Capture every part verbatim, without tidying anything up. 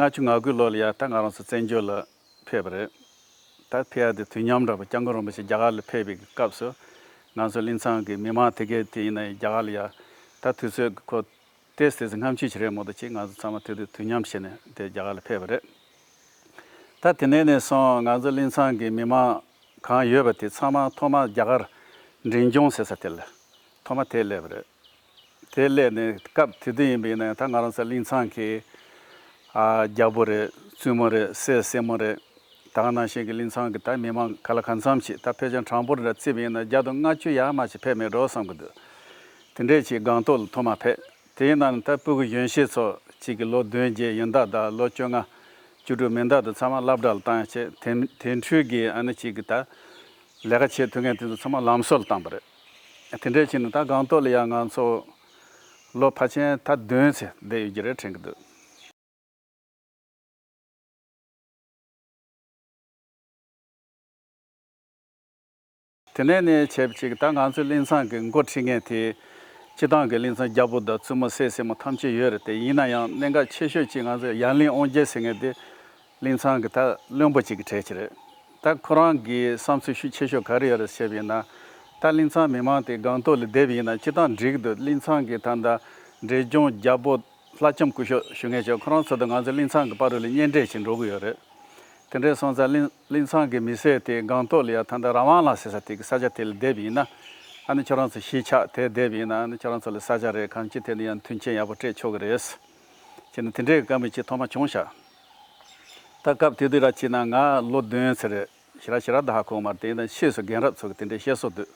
ལྔ་བཅུ་ང་དགུ་ལོ་ལ་ཡ་ད་ང་རང་ཚོ་བཙན་བྱོལ་ལ་ཕེབས་པ་རེད། ད་ཕེབས་ཡ་དེ་དུས་མཉམ་འདྲ་པོ་སྐྱབས་མགོན་རིན་པོ་ཆེ་རྒྱ་གར་ལ་ཕེབས་པའི་སྐབས་སུ་ང་ཚོ་ལིན་ཚང་གི་མི་མང་དེ་གས་དེ་ཡིན་ན་རྒྱ་གར་ལ་ཡ་ད་དུས་ཚོད་ཀྱི་ཁོ་ཏོག་ཙམ་སྔ་ཕྱི་ཞིག་རེད་མོད་དོ་ཅིག་ང་ཚོ་ཚང་མ་དེ་དུས་དུས་མཉམ་བྱས་ནས་དེ་རྒྱ་གར་ལ་ཕེབས་པ་རེད། ད་དེ་ནས་ནས་བཟུང་ང་ཚོ་ལིན་ཚང་གི་མི་མང་གང་ཡོད་པ་དེ་ཚང་མ་ཐོག་མར་རྒྱ་གར་འབྲས་ལྗོངས་ཟེར་ས་དེ་ལ་ཐོག་མ་དེ་སླེབས་པ་རེད། དེ་སླེབས་ནས་སྐབས་དེ་དུས་ཡིན་པ་ཡིན་ན་ད་ང་རང་ཚོ་ལིན་ཚང་གི་ཨ་རྒྱལ་པོ་རེད། བཙུན་མོ་རེད། སྲས་སྲས་མོ་རེད། ད་ག་ནང་བཞིན་གྱི་ལིན་ཚང་གི་ད་མི་མང་ག་ལ་གང་འཚམ་ཞིག་ད་ཕལ་ཆེར་གྲངས་འབོར་འདྲ་བརྩིས་པ་ཡིན་ན་བརྒྱ་དང་ལྔ་བཅུ་ཡར་མར་ཞིག་ཕེབས་མེད་འགྲོ་བསམ་གྱི་འདུག་དེ་འདྲས་ཅིག་སྒང་ཏོག་ལ་ཐོག་མ་ཕེབས། དེའི་ནང་ནས་ད་སྤུ་གུ་གཞོན་ཤོས་ཚོ་གཅིག་གི་ལོ་བདུན་བརྒྱད་ཡིན་ད་ད་ལོ་བཅོ་ལྔ་བཅུ་དྲུག་མིན་ད་དུ་ཚང་མ་སློབ་གྲྭ་ལ་བཏང་བྱས་དེ་དེ་འཕྲོས་ཀྱི་ཨ་ནི་གཅིག་གི་ད་ལས་ཀ་བྱེད་ཐུབ་མཁན་དེ་ཚོ་ཚང་མ་ལམ་སང་ལ་བཏང་པ་རེད། དེ་འདྲས་བྱས་ནས་ད་སྒང་ཏོག་ལ་ཡང་ང་ཚོ་ལོ་ཕལ་ཆེར་ད་བདུན་ཙམ་བསྡད་ཡོད་ཀྱི་རེད་དྲན་གྱི་འདུག་དེ་ནས་ནས་བྱས་པ་ཅིག་ད་ང་ཚོའི་ལིན་ཚང་གི་འགོ་ཁྲིད་མཁན་དེ་སྤྱི་བཏང་གི་ལིན་ཚང་རྒྱལ་པོ་དང་བཙུན་མོ་སྲས་སྲས་མོ་ཐམས་ཅད་ཡོད་རེད་དེ། ཡིན་ན་ཡང་གནད་འགག་ཆེ་ཤོས་ཅིག་ང་ཚོའི་ཡར་ལིན་དབང་རྒྱལ་ཟེར་མཁན་དེ་ལིན་ཚང་གི་ད་བློན་པོ་ཅིག་གི་གྲས་ཅིག་རེད། ད་ཁོ་རང་གི་བསམ་ཚུལ་ཤུགས་ཆེ་ཤོས་ག་རེ་ཡོད་རེད་ཟེར་བ་ཡིན་ན། ད་ལིན་ཚང་མི་མང་དེ་སྒང་ཏོག་ལ་བསྡད་པ་ཡིན་ན་སྤྱི་བཏང་འགྲིག་གི་འདུག་ལིན་ཚང་གི་ད་ལྟ་འབྲས་ལྗོངས་རྒྱལ་པོ་ལྷ་ལྕམ་སྐུ་ཞབས་ཞུ་མཁན་ཅིག་ཁོ་རང་ཚོ་དང་ང་ཚོ་ལིན་ཚང་གི་བར་ལ་གཉེན་འབྲེལ་ཅིག་འགྲོ་གི་ཡོད་རེད། དེ་འདྲས་སོང་ཙང་ལིན་ལིན་ཚང་གི་མི་སེར་དེ་སྒང་ཏོག་ལ་ཡ་ད་ལྟ་ར་ཝང་ལ་ཟེར་ས་དེ་གི་ས་ཆ་དེ་ལ་བསྡད་པ་ཡིན་ན། ཨ་ནི་ཁྱོད་རང་ཚོ་གཞིས་ཆགས་དེ་བསྡད་པ་ཡིན་ན་ཨ་ནི་ཁྱོད་རང་ཚོ་ལ་ས་ཆ་རེ་གང་ཅི་དེ་ནི་ཡང་མཐུན་རྐྱེན་ཡག་པོ་སྤྲད་ཆོག་གི་རེད། ཅེས་ནི་དེ་འདྲའི་བཀའ་མོལ་ཅིག་ཐོག་མ་བྱུང་ཤག་ད་སྐབས་དེ་དུས་ར་ཅིག་ན་ང་ལོ་བདུན་ཙམ་རེད། ཞེ་དྲག་ཞེ་དྲག་ད་ཧ་གོ་མ་རེད་དེ་ཡིན་ན་ཕྱིས་སུ་རྒན་རབས་ཚོ་གི་དེ་འདྲའི་བཤད་སྲོལ་འདུག་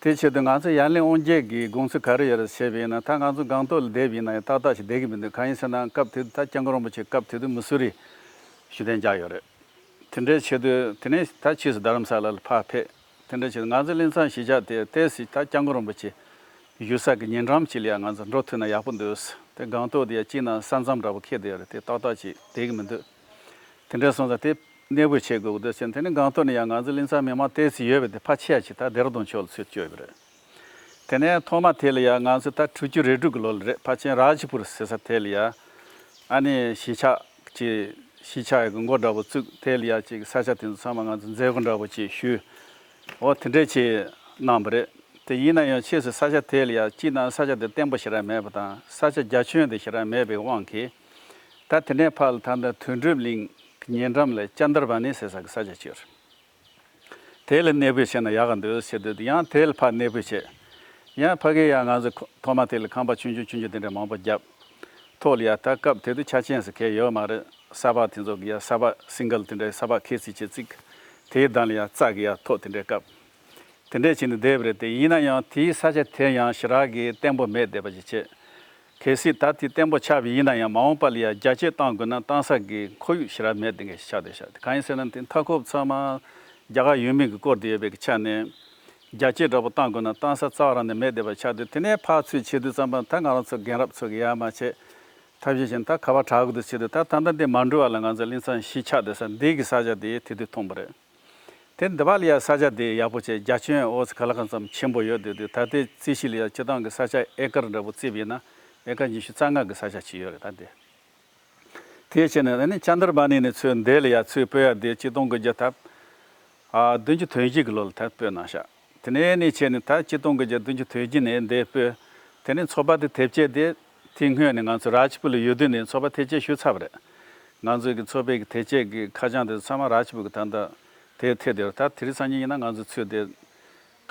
དེ་ཆེད་དུ་ང་ཚོ་ཡར་ལིན་དབང་རྒྱལ་གྱི་དགོངས་ཚུལ་ག་རེ་ཡོད་རེད་ཟེར་བ་ཡིན་ན། ད་ང་ཚོ་སྒང་ཏོག་ལ་བསྡད་པ་ཡིན་ན་ཡང་ཏག་ཏག་ཞིག་བསྡད་ཀྱི་མི་འདུག་གང་ཡིན་ཟེར་ན་སྐབས་དེ་དུས་ད་སྐྱབས་མགོན་རིན་པོ་ཆེ་སྐབས་དེ་དུས་མི་སུ་རི་ཞུ་གཏན་འཇགས་ཡོད་རེད། དེ་འདྲའི་ཆེད་དུ་དེ་ནས་ད་ཕྱིས་སུ་རྡ་རམ་ས་ལ་ལ་ཕར་ཕེབས། དེ་འདྲའི་ཆེད་དུ་ང་ཚོ་ལིན་ཚང་གཞིས་ཆགས་དེ་ཏོག་ཙམ་ད་སྐྱབས་མགོན་རིན་པོ་ཆེ་བཞུགས་ས་གི་ཉེ་འགྲམ་ཅིག་ལ་ཡང་ང་ཚོ་འགྲོ་ཐུབ་ན་ཡག་པོ་འདུག་དེ་སྒང་ཏོག་དེ་ཡང་གཅིག་ན་ས་མཚམས་འདྲ་པོ་འཁེལ་བསྡད་ཡོད་རེད། དེ་ཏག་ཏག་ཅིག་བསྡད་ཀྱི་མི་འདུག་དེ་འདྲ་སོང་ཙང་དེ་གནས་སྤོས་བྱེད་དགོས་ཀྱི་འདུག་ཟེར། དེ་ནས་སྒང་ཏོག་ནས་ཡང་ང་ཚོ་ལིན་ཚང་མི་མང་ཏོག་ཙམ་ཡོད་པ་དེ་ཕར་ཕྱེ་ཡ་ཅིག་ད་ལྡེ་ར་ལྡུན་ཕྱོགས་ལ་ཚུར་བསྐྱོད་པ་རེད། དེ་ནས་ཐོག་མ་དེ་ལ་ཡང་ང་ཚོ་ད་དྲུག་ཅུ་རེ་དྲུག་གི་ལོ་ལ་རེད། ཕལ་ཆེར་རཱཇ་པུར་ཟེར་ས་དེ་ལ་ཡང་ཨ་ནི་གཞིས་ཆགས་ཀྱི་གཞིས་ཆགས་ཀྱི་མགོ་འདྲ་པོ་བཙུགས། དེ་ལ་ཡང་ཅིག་ས་ཆ་དེ་ཚོ་ཚང་མ་ང་ཚོ་མཛད་སྒོ་འདྲ་པོ་ཅིག་ཞུས། འོ་དེ་འདྲས་ཅིག་གནང་བ་རེད། དེ་ཡིན་ན་ཡང་ཕྱིས་སུ་ས་ཆ་དེ་ལ་ཡང་གཅིག་ན་ས་ཆ་དེ་བརྟན་པོ་ཞེ་དྲག་མེད་པ་དང་ས་ཆ་རྒྱ་ཁྱོན་དེ་ཞེ་དྲག་མེད་པའི་དབང་གིས། ད་དེ་ནས་ཕར་ལ་ད་ལྟ་དོན་གྲུབ་གླིང་གི་ཉེ་འགྲམ་ལ་ཅན་དར་བ་ནི་ཟེར་ས་གི་ས་ཆ་ཅིག་ཡོད་རེད། དེ་ལ་གནས་སྤོས་བྱས་ན་ཡག་ག་འདུག་ཟེར་དུས་ཡང་དེ་ལ་ཕར་གནས་སྤོས་བྱས། ཡང་ཕ་གི་ཡང་ང་ཚོ་ཁོ་ཐོག་མ་དེ་ལ་ཁང་པ་ཆུང་ཆུང་ཆུང་ཆུང་དེ་འདྲ་མང་པོ་བརྒྱབ། ཐོག་ལ་ཡ་ད་སྐབས་དེ་དུས་ཆ་ཆེན་ཟེར་མཁན་ཡོད་མ་རེད། ས་ཕག་དེ་ཚོ་གི་ཡ་ས་ཕག་སིང་གལ་དེ་འདྲའི་ས་ཕག་ཁེ་སི་ཆེ་བརྩིགས། དེའི་གདན་ལ་ཡ་རྩྭ་གི་ཡ་ཐོག་དེ་འདྲའི་བཀབ། དེ་འདྲས་བྱས་ནས་བསྡད་པ་རེད་དེ། ཡིན་ན་ཡང་དེའི་ས་ཆ་དེ་ཡང་ཞེ་དྲག་གི་བརྟན་པོ་མེད་བསྡད་པ་ཅིག་བྱས། གལ་སྲིད་ད་དེ་བརྟན་པོ་ཆགས་པ་ཡིན་ན་ཡང་མ་འོངས་པ་ལ་ཡང་རྒྱ་སྐྱེད་བཏང་དགོས་ན་བཏང་ས་གི་ཁོར་ཡུག་ཞེ་དྲག་མེད་བསྡད་མཁན་ཞིག་ཆགས་བསྡད་ཤག་དེ་གང་ཡིན་ཟེར་ན་དེ་མཐའ་འཁོབ་ཚང་མ་རྒྱ་གར་ཡུལ་མི་གི་བསྐོར་བསྡད་ཡོད་པའི་གི་ཆ་ནས་རྒྱ་སྐྱེད་འདྲ་པོ་བཏང་དགོས་ན་བཏང་ས་རྩ་བ་རང་ནས་མེད་བསྡད་པ་ཆགས་དུས། དེ་ནས་ཕར་ཚུར་བྱེད་དུས་ཙམ་པ་ད་ང་རང་ཚོ་རྒན་རབས་ཚོ་གི་ཡར་མར་བྱས་ཐབས་ཤེས་བྱས་ནས་ད་ག་པར་དྲག་གི་འདུག་བྱེད་དུས། ད་ད་ལྟ་འདི་མ་འགྲུལ་བ་ལ་ང་ཚོ་ལིན་ཚང་གཞིས་ཆགས་བསྡད་ས་འདི་གི་ས་ཆ་དེ་དེ་དུས་མཐོང་པ་རེད། དེ་འདི་པ་ལ་ཡ་ས་ཆ་དེ་ཡག་པོ་བྱས་རྒྱ་ཁྱོན་ཨོ་ཙི་ག་ལ་གང་འཚམ་ཆེན་པོ་ཡོད་དེ་དུས། ད་ལྟའི་རྩིས་གཞི་ལ་ཡ་སྤྱི་བཏང་གི་ས་ཆ་ཨེ་ཀར་འདྲ་པོ་བརྩིས་པ་ཡིན་ན་ཨེ་ཀར་ཉི་ཤུ་རྩ་ལྔ་གི་ས་ཆ་ཅིག་ཡོད་རེད། ད་དེ་དེ་བྱས་ནས་ཨ་ནི་ཅན་དར་བ་ནི་ནས་ཚུར་འདི་ལ་ཡ་ཚུར་སྤོས་ཡ་དེ་སྤྱི་བཏང་གི་རྒྱ་ཐབ་ཨ་བདུན་ཅུ་དོན་བཞི་གི་ལོ་ལ་ད་སྤོས་གནང་ཤག་དེ་ནས་ནི་བྱས་ནས་ད་སྤྱི་བཏང་གི་རྒྱ་བདུན་ཅུ་དོན་བཞི་ནས་འདི་སྤོས། དེ་ནས་ཚོགས་པ་དེ་དེབ་སྐྱེལ་དེ་དེ་སྔོན་ནས་ང་ཚོ་རཱཇ་པུར་ལ་ཡོད་དུས་ནས་ཚོགས་པ་དེབ་སྐྱེལ་ཞུས་ཚར་བ་རེད། ང་ཚོའི་གི་ཚོགས་པའི་གི་དེབ་སྐྱེལ་གི་ཁ་བྱང་དེ་ཚང་མ་རཱཇ་པུར་གི་ད་ལྟ་དེ་ཐད་དེ་རེད། ད་དེ་རིང་སང་ཉིན་ཡིན་ན་ང་ཚོ་ཚུར་དེ་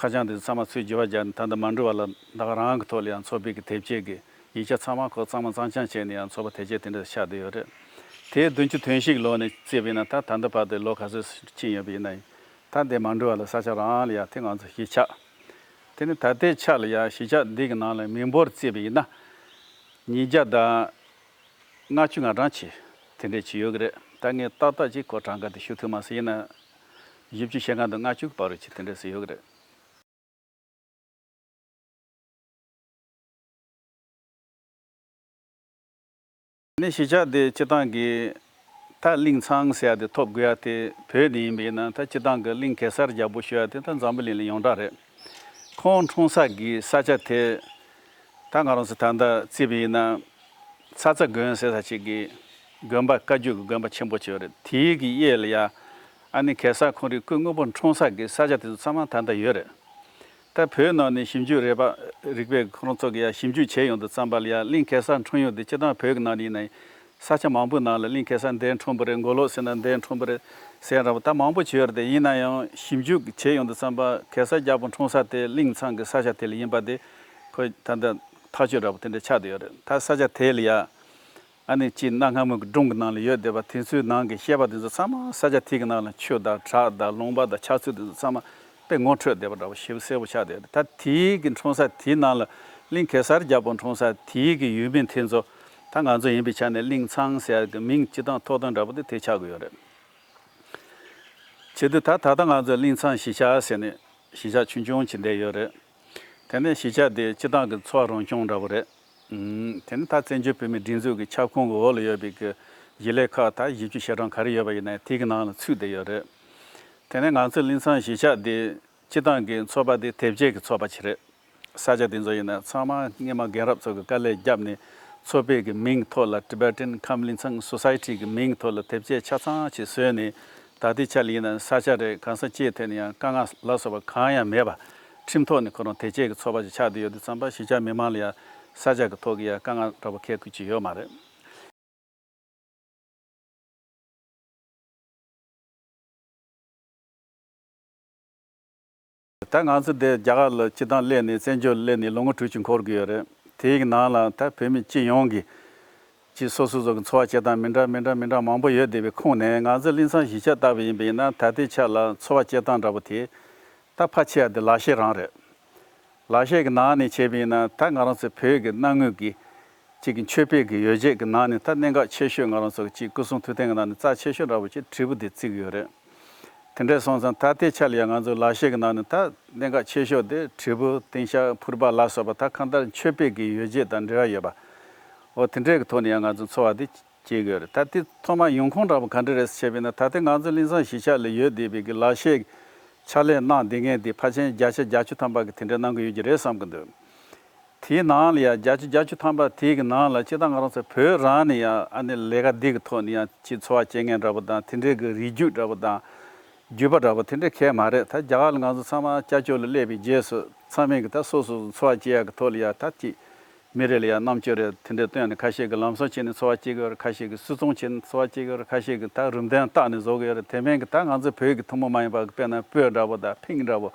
ཁ་བྱང་དེ་ཚང་མ་ཚུར་འགྱུར་བ་རྒྱག་ནས་ད་ལྟ་མ་འགྲུལ་བ་ལ་ད་ག་རང་གི་ཐོག་ལ་ཡང་ཚོགས་པའི་གི་དེབ་སྐྱེལ་གི་ཡིག་ཆ་ཚང་མ་ཁོ་གཙང་མ་གཙང་རྐྱང་བྱས་ནས་ཡང་ཚོགས་པ་དེབ་སྐྱེལ་དེ་འདྲ་ཆགས་བསྡད་ཡོད་རེད། དེ་བདུན་ཅུ་དོན་བཞི་གི་ལོ་ནས་བརྩིས་པ་ཡིན་ན་ད་ད་ལྟ་བར་དུ་ལོ་ག་ཚོད་ཕྱིན་ཡོད་པ་ཡིན་ན་ཡང་ད་དེ་མ་འགྲུལ་བ་ལ་ས་ཆ་རང་ལ་ཡང་དེ་ང་ཚོ་གཞིས་ཆགས། དེ་ནི་ད་ལྟའི་ཆ་ལ་ཡང་གཞིས་ཆགས་འདི་གི་ནང་ལ་མི་འབོར་བརྩིས་པ་ཡིན་ན་ཉིས་བརྒྱ་དང་ལྔ་བཅུ་ང་གྲངས་ཅིག་དེ་འདྲས་ཅིག་ཡོད་ཀྱི་རེད། ད་ངས་ཏག་ཏག་ཅིག་གོ་གྲངས་ཀ་དེ་ཞུ་ཐུབ་མ་སོང་། ཡིན་ན་བཞི་བཅུ་ཞེ་ལྔ་དང་ལྔ་བཅུ་གི་བར་རུ་ཅིག་དེ་འདྲས་སུ་ཡོད་ཀྱི་རེད། ནི་གཞིས་ཆགས་དེ་སྤྱི་བཏང་གི་ད་གླིང་ཚང་ཟེར་ཡ་དེ་ཐོབ་དགོས་ཡ་དེ་བོད་ནས་ཡིན་པ་ཡིན་ན་ད་སྤྱི་བཏང་གི་གླིང་གེ་སར་རྒྱལ་པོ་ཞུ་ཡ་དེ་ད་འཛམ་བུ་གླིང་ལ་ཡོངས་གྲགས་རེད། ཁོང་འཁྲུངས་ས་གི་ས་ཆ་དེ་ད་ང་རང་ཚོ་ད་ལྟ་བརྩིས་པ་ཡིན་ན་ཚ་ཚ་དགོན་ཟེར་ས་ཅིག་གི་ དགོན་པ་བཀའ་བརྒྱུད་ཀྱི་དགོན་པ་ཆེན་པོ་ཅིག་ཡོད་རེད། དེའི་གི་གཡས་ལ་ཡ་ཨ་ནི་གེ་སར་ཁོང་རའི་སྐུ་དངོས་པོ་འཁྲུངས་ས་གི་ས་ཆ་དེ་ཚོ་ཚང་མ་ད་ལྟ་ཡོད་རེད། ད་བོད་ནང་ནས་ཞིབ་འཇུག་རིག་པ་རིག་པའི་ཁོ་རང་ཚོ་གི་ཡ་ཞིབ་འཇུག་བྱས་ཡོང་དུས་ཙམ་པ་ལ་ཡ་གླིང་གེ་སར་འཁྲུངས་ཡུལ་དེ་སྤྱིར་བཏང་བོད་ཀྱི་ནང་ནས་ཡིན་ན་ས་ཆ་མང་པོའི་ནང་ལ་གླིང་གེ་སར་འདིར་འཁྲུངས་པ་རེད། མགོ་ལོག་ཟེར་ན་འདིར་འཁྲུངས་པ་རེད་ཟེར་འདྲ་པོ་ད་མང་པོ་ཅིག་ཡོད་རེད་དེ། ཡིན་ན་ཡང་ཞིབ་འཇུག་བྱས་ཡོང་དུས་ཙམ་པ་གེ་སར་རྒྱལ་པོ་འཁྲུངས་ས་དེ་གླིང་ཚང་གི་ས་ཆ་དེ་ལ་ཡིན་པ་དེ་ཁོ་ད་ལྟ་ཐག་གཅོད་འདྲ་པོ་དེ་འདྲ་ཆགས་བསྡད་ཡོད་རེད། ད་ས་ཆ་དེ་ལ་ཡ་ཨ་ནི་ཅིག་གནའ་སྔ་མོའི་གི་སྒྲུང་གི་ནང་ལ་ཡོད་བསྡད་པ་དེ་ཚོའི་ནང་གི་བཤད་པ་དེ་ཚོ་ཚང་མ་ས་ཆ་དེ་གི་ནང་ལ་ཆུ་དང་བྲག་དང་ལུང་པ་དང་ཆགས་ཚུལ་དེ་ཚོ་ཚང་མ་དཔེ་ངོ་འཕྲོད་བསྡད་པ་འདྲ་པོ་ཞེ་པོ་གསལ་པོ་ཆགས་བསྡད་ཡོད་རེད། ད་དེའི་གི་འཁྲུངས་ས་དེའི་ནང་ལ་གླིང་གེ་སར་རྒྱལ་པོ་འཁྲུངས་ས་དེའི་གི་ཡུལ་མིང་དེ་ཚོ་ད་ང་ཚོ་ཡིན་པའི་ཆ་ནས་གླིང་ཚང་ཟེར་ཡ་གི་མིང་སྤྱིར་བཏང་ཐོགས་དོན་འདྲ་པོ་དེ་དེ་ཆགས་ཀྱི་ཡོད་རེད། བྱེད་དུས་ད་ད་ལྟ་ང་ཚོ་གླིང་ཚང་གཞིས་ཆགས་ཟེར་ནས་གཞིས་ཆགས་ཆུང་ཆུང་ཅིག་བསྡད་ཡོད་རེད། དེ་ནས་གཞིས་ཆགས་དེ་སྤྱིར་བཏང་གི་འཚོ་བ་རང་སྐྱོང་འདྲ་པོ་རེད། ཨུམ། དེ་ནས་ད་བཙན་བྱོལ་བོད་མིའི་སྒྲིག་འཛུགས་ཀྱི་ཁྱབ་ཁོངས་ཀྱི་འོག་ལ་ཡོད་པའི་གི་གཞིས་ལས་ཁག་ད་བཞི་བཅུ་ཞེ་གྲངས་ག་རེ་ཡོད་པ་ཡིན་ན་དེ་གི་ནང་ལ་ཚུད་བསྡད་ཡོད་རེད། དེ་ནས་ང་ཚོ་གླིང་ཚང་གཞིས་ཆགས་དེ་སྤྱིར་བཏང་གི་ཚོགས་པ་དེ་དེབ་སྐྱེལ་གྱི་ཚོགས་པ་ཅིག་རེད། ས་ཆ་དེ་ཚོ་ཡིན་ན་ཚང་མ་སྔས་མ་རྒན་རབས་ཚོ་གི་དཀའ་ལས་བརྒྱབ་ནས་ཚོགས་པའི་གི་མིང་ཐོག་ལ་Tibetan Kham Lin Tsang Society གི་མིང་ཐོག་ལ་དེབ་སྐྱེལ་ཆ་ཚང་ཅིག་བཟོས་ནས་ད་ལྟའི་ཆ་ལ་ཡིན་ན་ས་ཆ་རེ་གང་ས་ཅིའི་ཐད་ནས་ཡང་དཀའ་ངལ་ལ་སོགས་པ་གང་ཡང་མེད་པ་ཁྲིམས་ཐོག་ནས་ཁོ་རང་དེབ་སྐྱེལ་གི་ཚོགས་པ་ཅིག་ཆགས་བསྡད་ཡོད་དུས་ཙམ་པ་གཞིས་ཆགས་མི་མང་ལ་ཡང་ས་ཆ་གི་ཐོག་གི་ཡང་དཀའ་ངལ་འདྲ་པོ་འཁེལ་དགོས་ཀྱི་ཡོད་མ་རེད། ད་ང་ཚོ་འདི་རྒྱ་གར་ལ་སྤྱིར་བཏང་སླེབས་ནས་བཙན་བྱོལ་སླེབས་ནས་ལོ་ངོ་དྲུག་ཅུ་འཁོར་གྱི་ཡོད་རེད། དེའི་ནང་ལ་ད་བོད་མི་སྤྱི་ཡོངས་ཀྱི་ཅིག་སོ་སོ་སོ་གི་འཚོ་བ་སྐྱེལ་སྟངས་མི་འདྲ་མི་འདྲ་མི་འདྲ་མང་པོ་ཡོད་བསྡད་པའི་ཁོངས་ནས་ང་ཚོ་གླིང་ཚང་གཞིས་ཆགས་ལྟ་བུ་ཡིན་པ་ཡིན་ན་ད་ལྟའི་ཆ་ལ་འཚོ་བ་སྐྱེལ་སྟངས་འདྲ་པོ་དེ་ད་ཕལ་ཆེ་བ་དེ་ལག་ཤེས་རང་རེད། ལག་ཤེས་ཀྱི་ནང་ནས་བྱས་པ་ཡིན་ན་ད་ང་རང་ཚོ་བོད་ཀྱི་གནའ་དངོས་ཀྱི་གཅིག་གི་མཆོད་པའི་གི་ཡོ་བྱད་ཀྱི་ནང་ནས་ད་གནད་འགག་ཆེ་ཤོས་ང་རང་ཚོ་གི་གཅིག་སྐུ་གསུང་ཐུགས་རྟེན་གྱི་ནང་ནས་རྩ་ཆེ་ཤོས་འདྲ་བོ་ཅིག་དྲིལ་བུ་དེ་བརྩི་གི་ཡོད་རེད། དེ་འདྲ་སོང་ཙང་ད་ལྟའི་ཆ་ལ་ཡང་ང་ཚོའི་ལག་ཤེས་ཀྱི་ནང་ནས་ད་གནད་འགག་ཆེ་ཤོས་དེ་དྲིལ་བུ་ཏིང་ཤག་ཕུར་པ་ལ་སོགས་པ་ད་གང་ལྟར་མཆོད་པའི་གི་ཡོ་བྱད་དང་འབྲེལ་བ་ཡོད་པ། འོ་དེ་འདྲའི་གི་ཐོག་ནས་ཡང་ང་ཚོ་འཚོ་བ་དེ་སྐྱེལ་གི་ཡོད་རེད། ད་དེ་ཐོག་མ་ཡོང་ཁུངས་འདྲ་པོ་ག་འདྲ་རེད་ཟེར་བྱས་པ་ཡིན་ན་ད་ལྟའི་ང་ཚོ་གླིང་ཚང་གཞིས་ཆགས་ལ་ཡོད་བསྡད་པའི་གི་ལག་ཤེས་ཕྱག་ལས་གནང་བསྡད་མཁན་དེ་ཕལ་ཆེར་བརྒྱ་ཆ་བརྒྱད་ཅུ་ཐམ་པ་གི་དེ་འདྲ་གནང་གི་ཡོད་ཀྱི་རེད་བསམ་གི་འདུག་དེའི་ནང་ལ་ཡང་བརྒྱད་ཅུ་བརྒྱད་ཅུ་ཐམ་པ་དེའི་གི་ནང་ལ་སྤྱིར་བཏང་ང་རང་ཚོ་བོད་རང་ནས་ཡང་ཨ་ནི་ལས་ཀ་འདི་གི་ཐོག་ནས་ཡང་ཅིག་འཚོ་བ་སྐྱེལ་མཁན་འདྲ་པོ་དང་དེ་འདྲའི་གི་རིགས་རྒྱུད་འདྲ་པོ་དང་རྒྱུད་པ་འདྲ་པོ་དེ་འདྲ་གང་ཡང་མ་རེད། ད་རྒྱ་གར་ལ་ང་ཚོ་ཚང་མ་སྐྱབས་བཅོལ་ལ་སླེབས་པའི་རྗེས་སུ་ཚང་མས་གི་ད་སོ་སོ་སོ་འཚོ་བ་སྐྱེལ་ཡག་གི་ཐོག་ལ་ཡང་ད་ཅིག་མི་རེ་ལ་ཡང་རྣམ་དཔྱོད་རེ་དེ་འདྲ་བཏོན་ནས་ཁ་ཤས་ཀྱིས་ལམ་བཟོ་བྱས་ནས་འཚོ་བ་སྐྱེལ་གྱི་ཡོད་རེད། ཁ་ཤས་ཀྱིས་སིལ་ཚོང་བྱས་ནས་འཚོ་བ་སྐྱེལ་གྱི་ཡོད་རེད། ཁ་ཤས་ཀྱིས་ད་རུམ་གདན་བཏགས་ནས་བཟོ་གི་ཡོད་རེད། དེ་མིན་གྱི་ད་ང་ཚོ་བོད་ཀྱི་ཐུན་མོང་མ་ཡིན་པ་གི་དཔེར་ན་སྤོས་འདྲ་པོ་དང་ཕིང་འདྲ་པོ་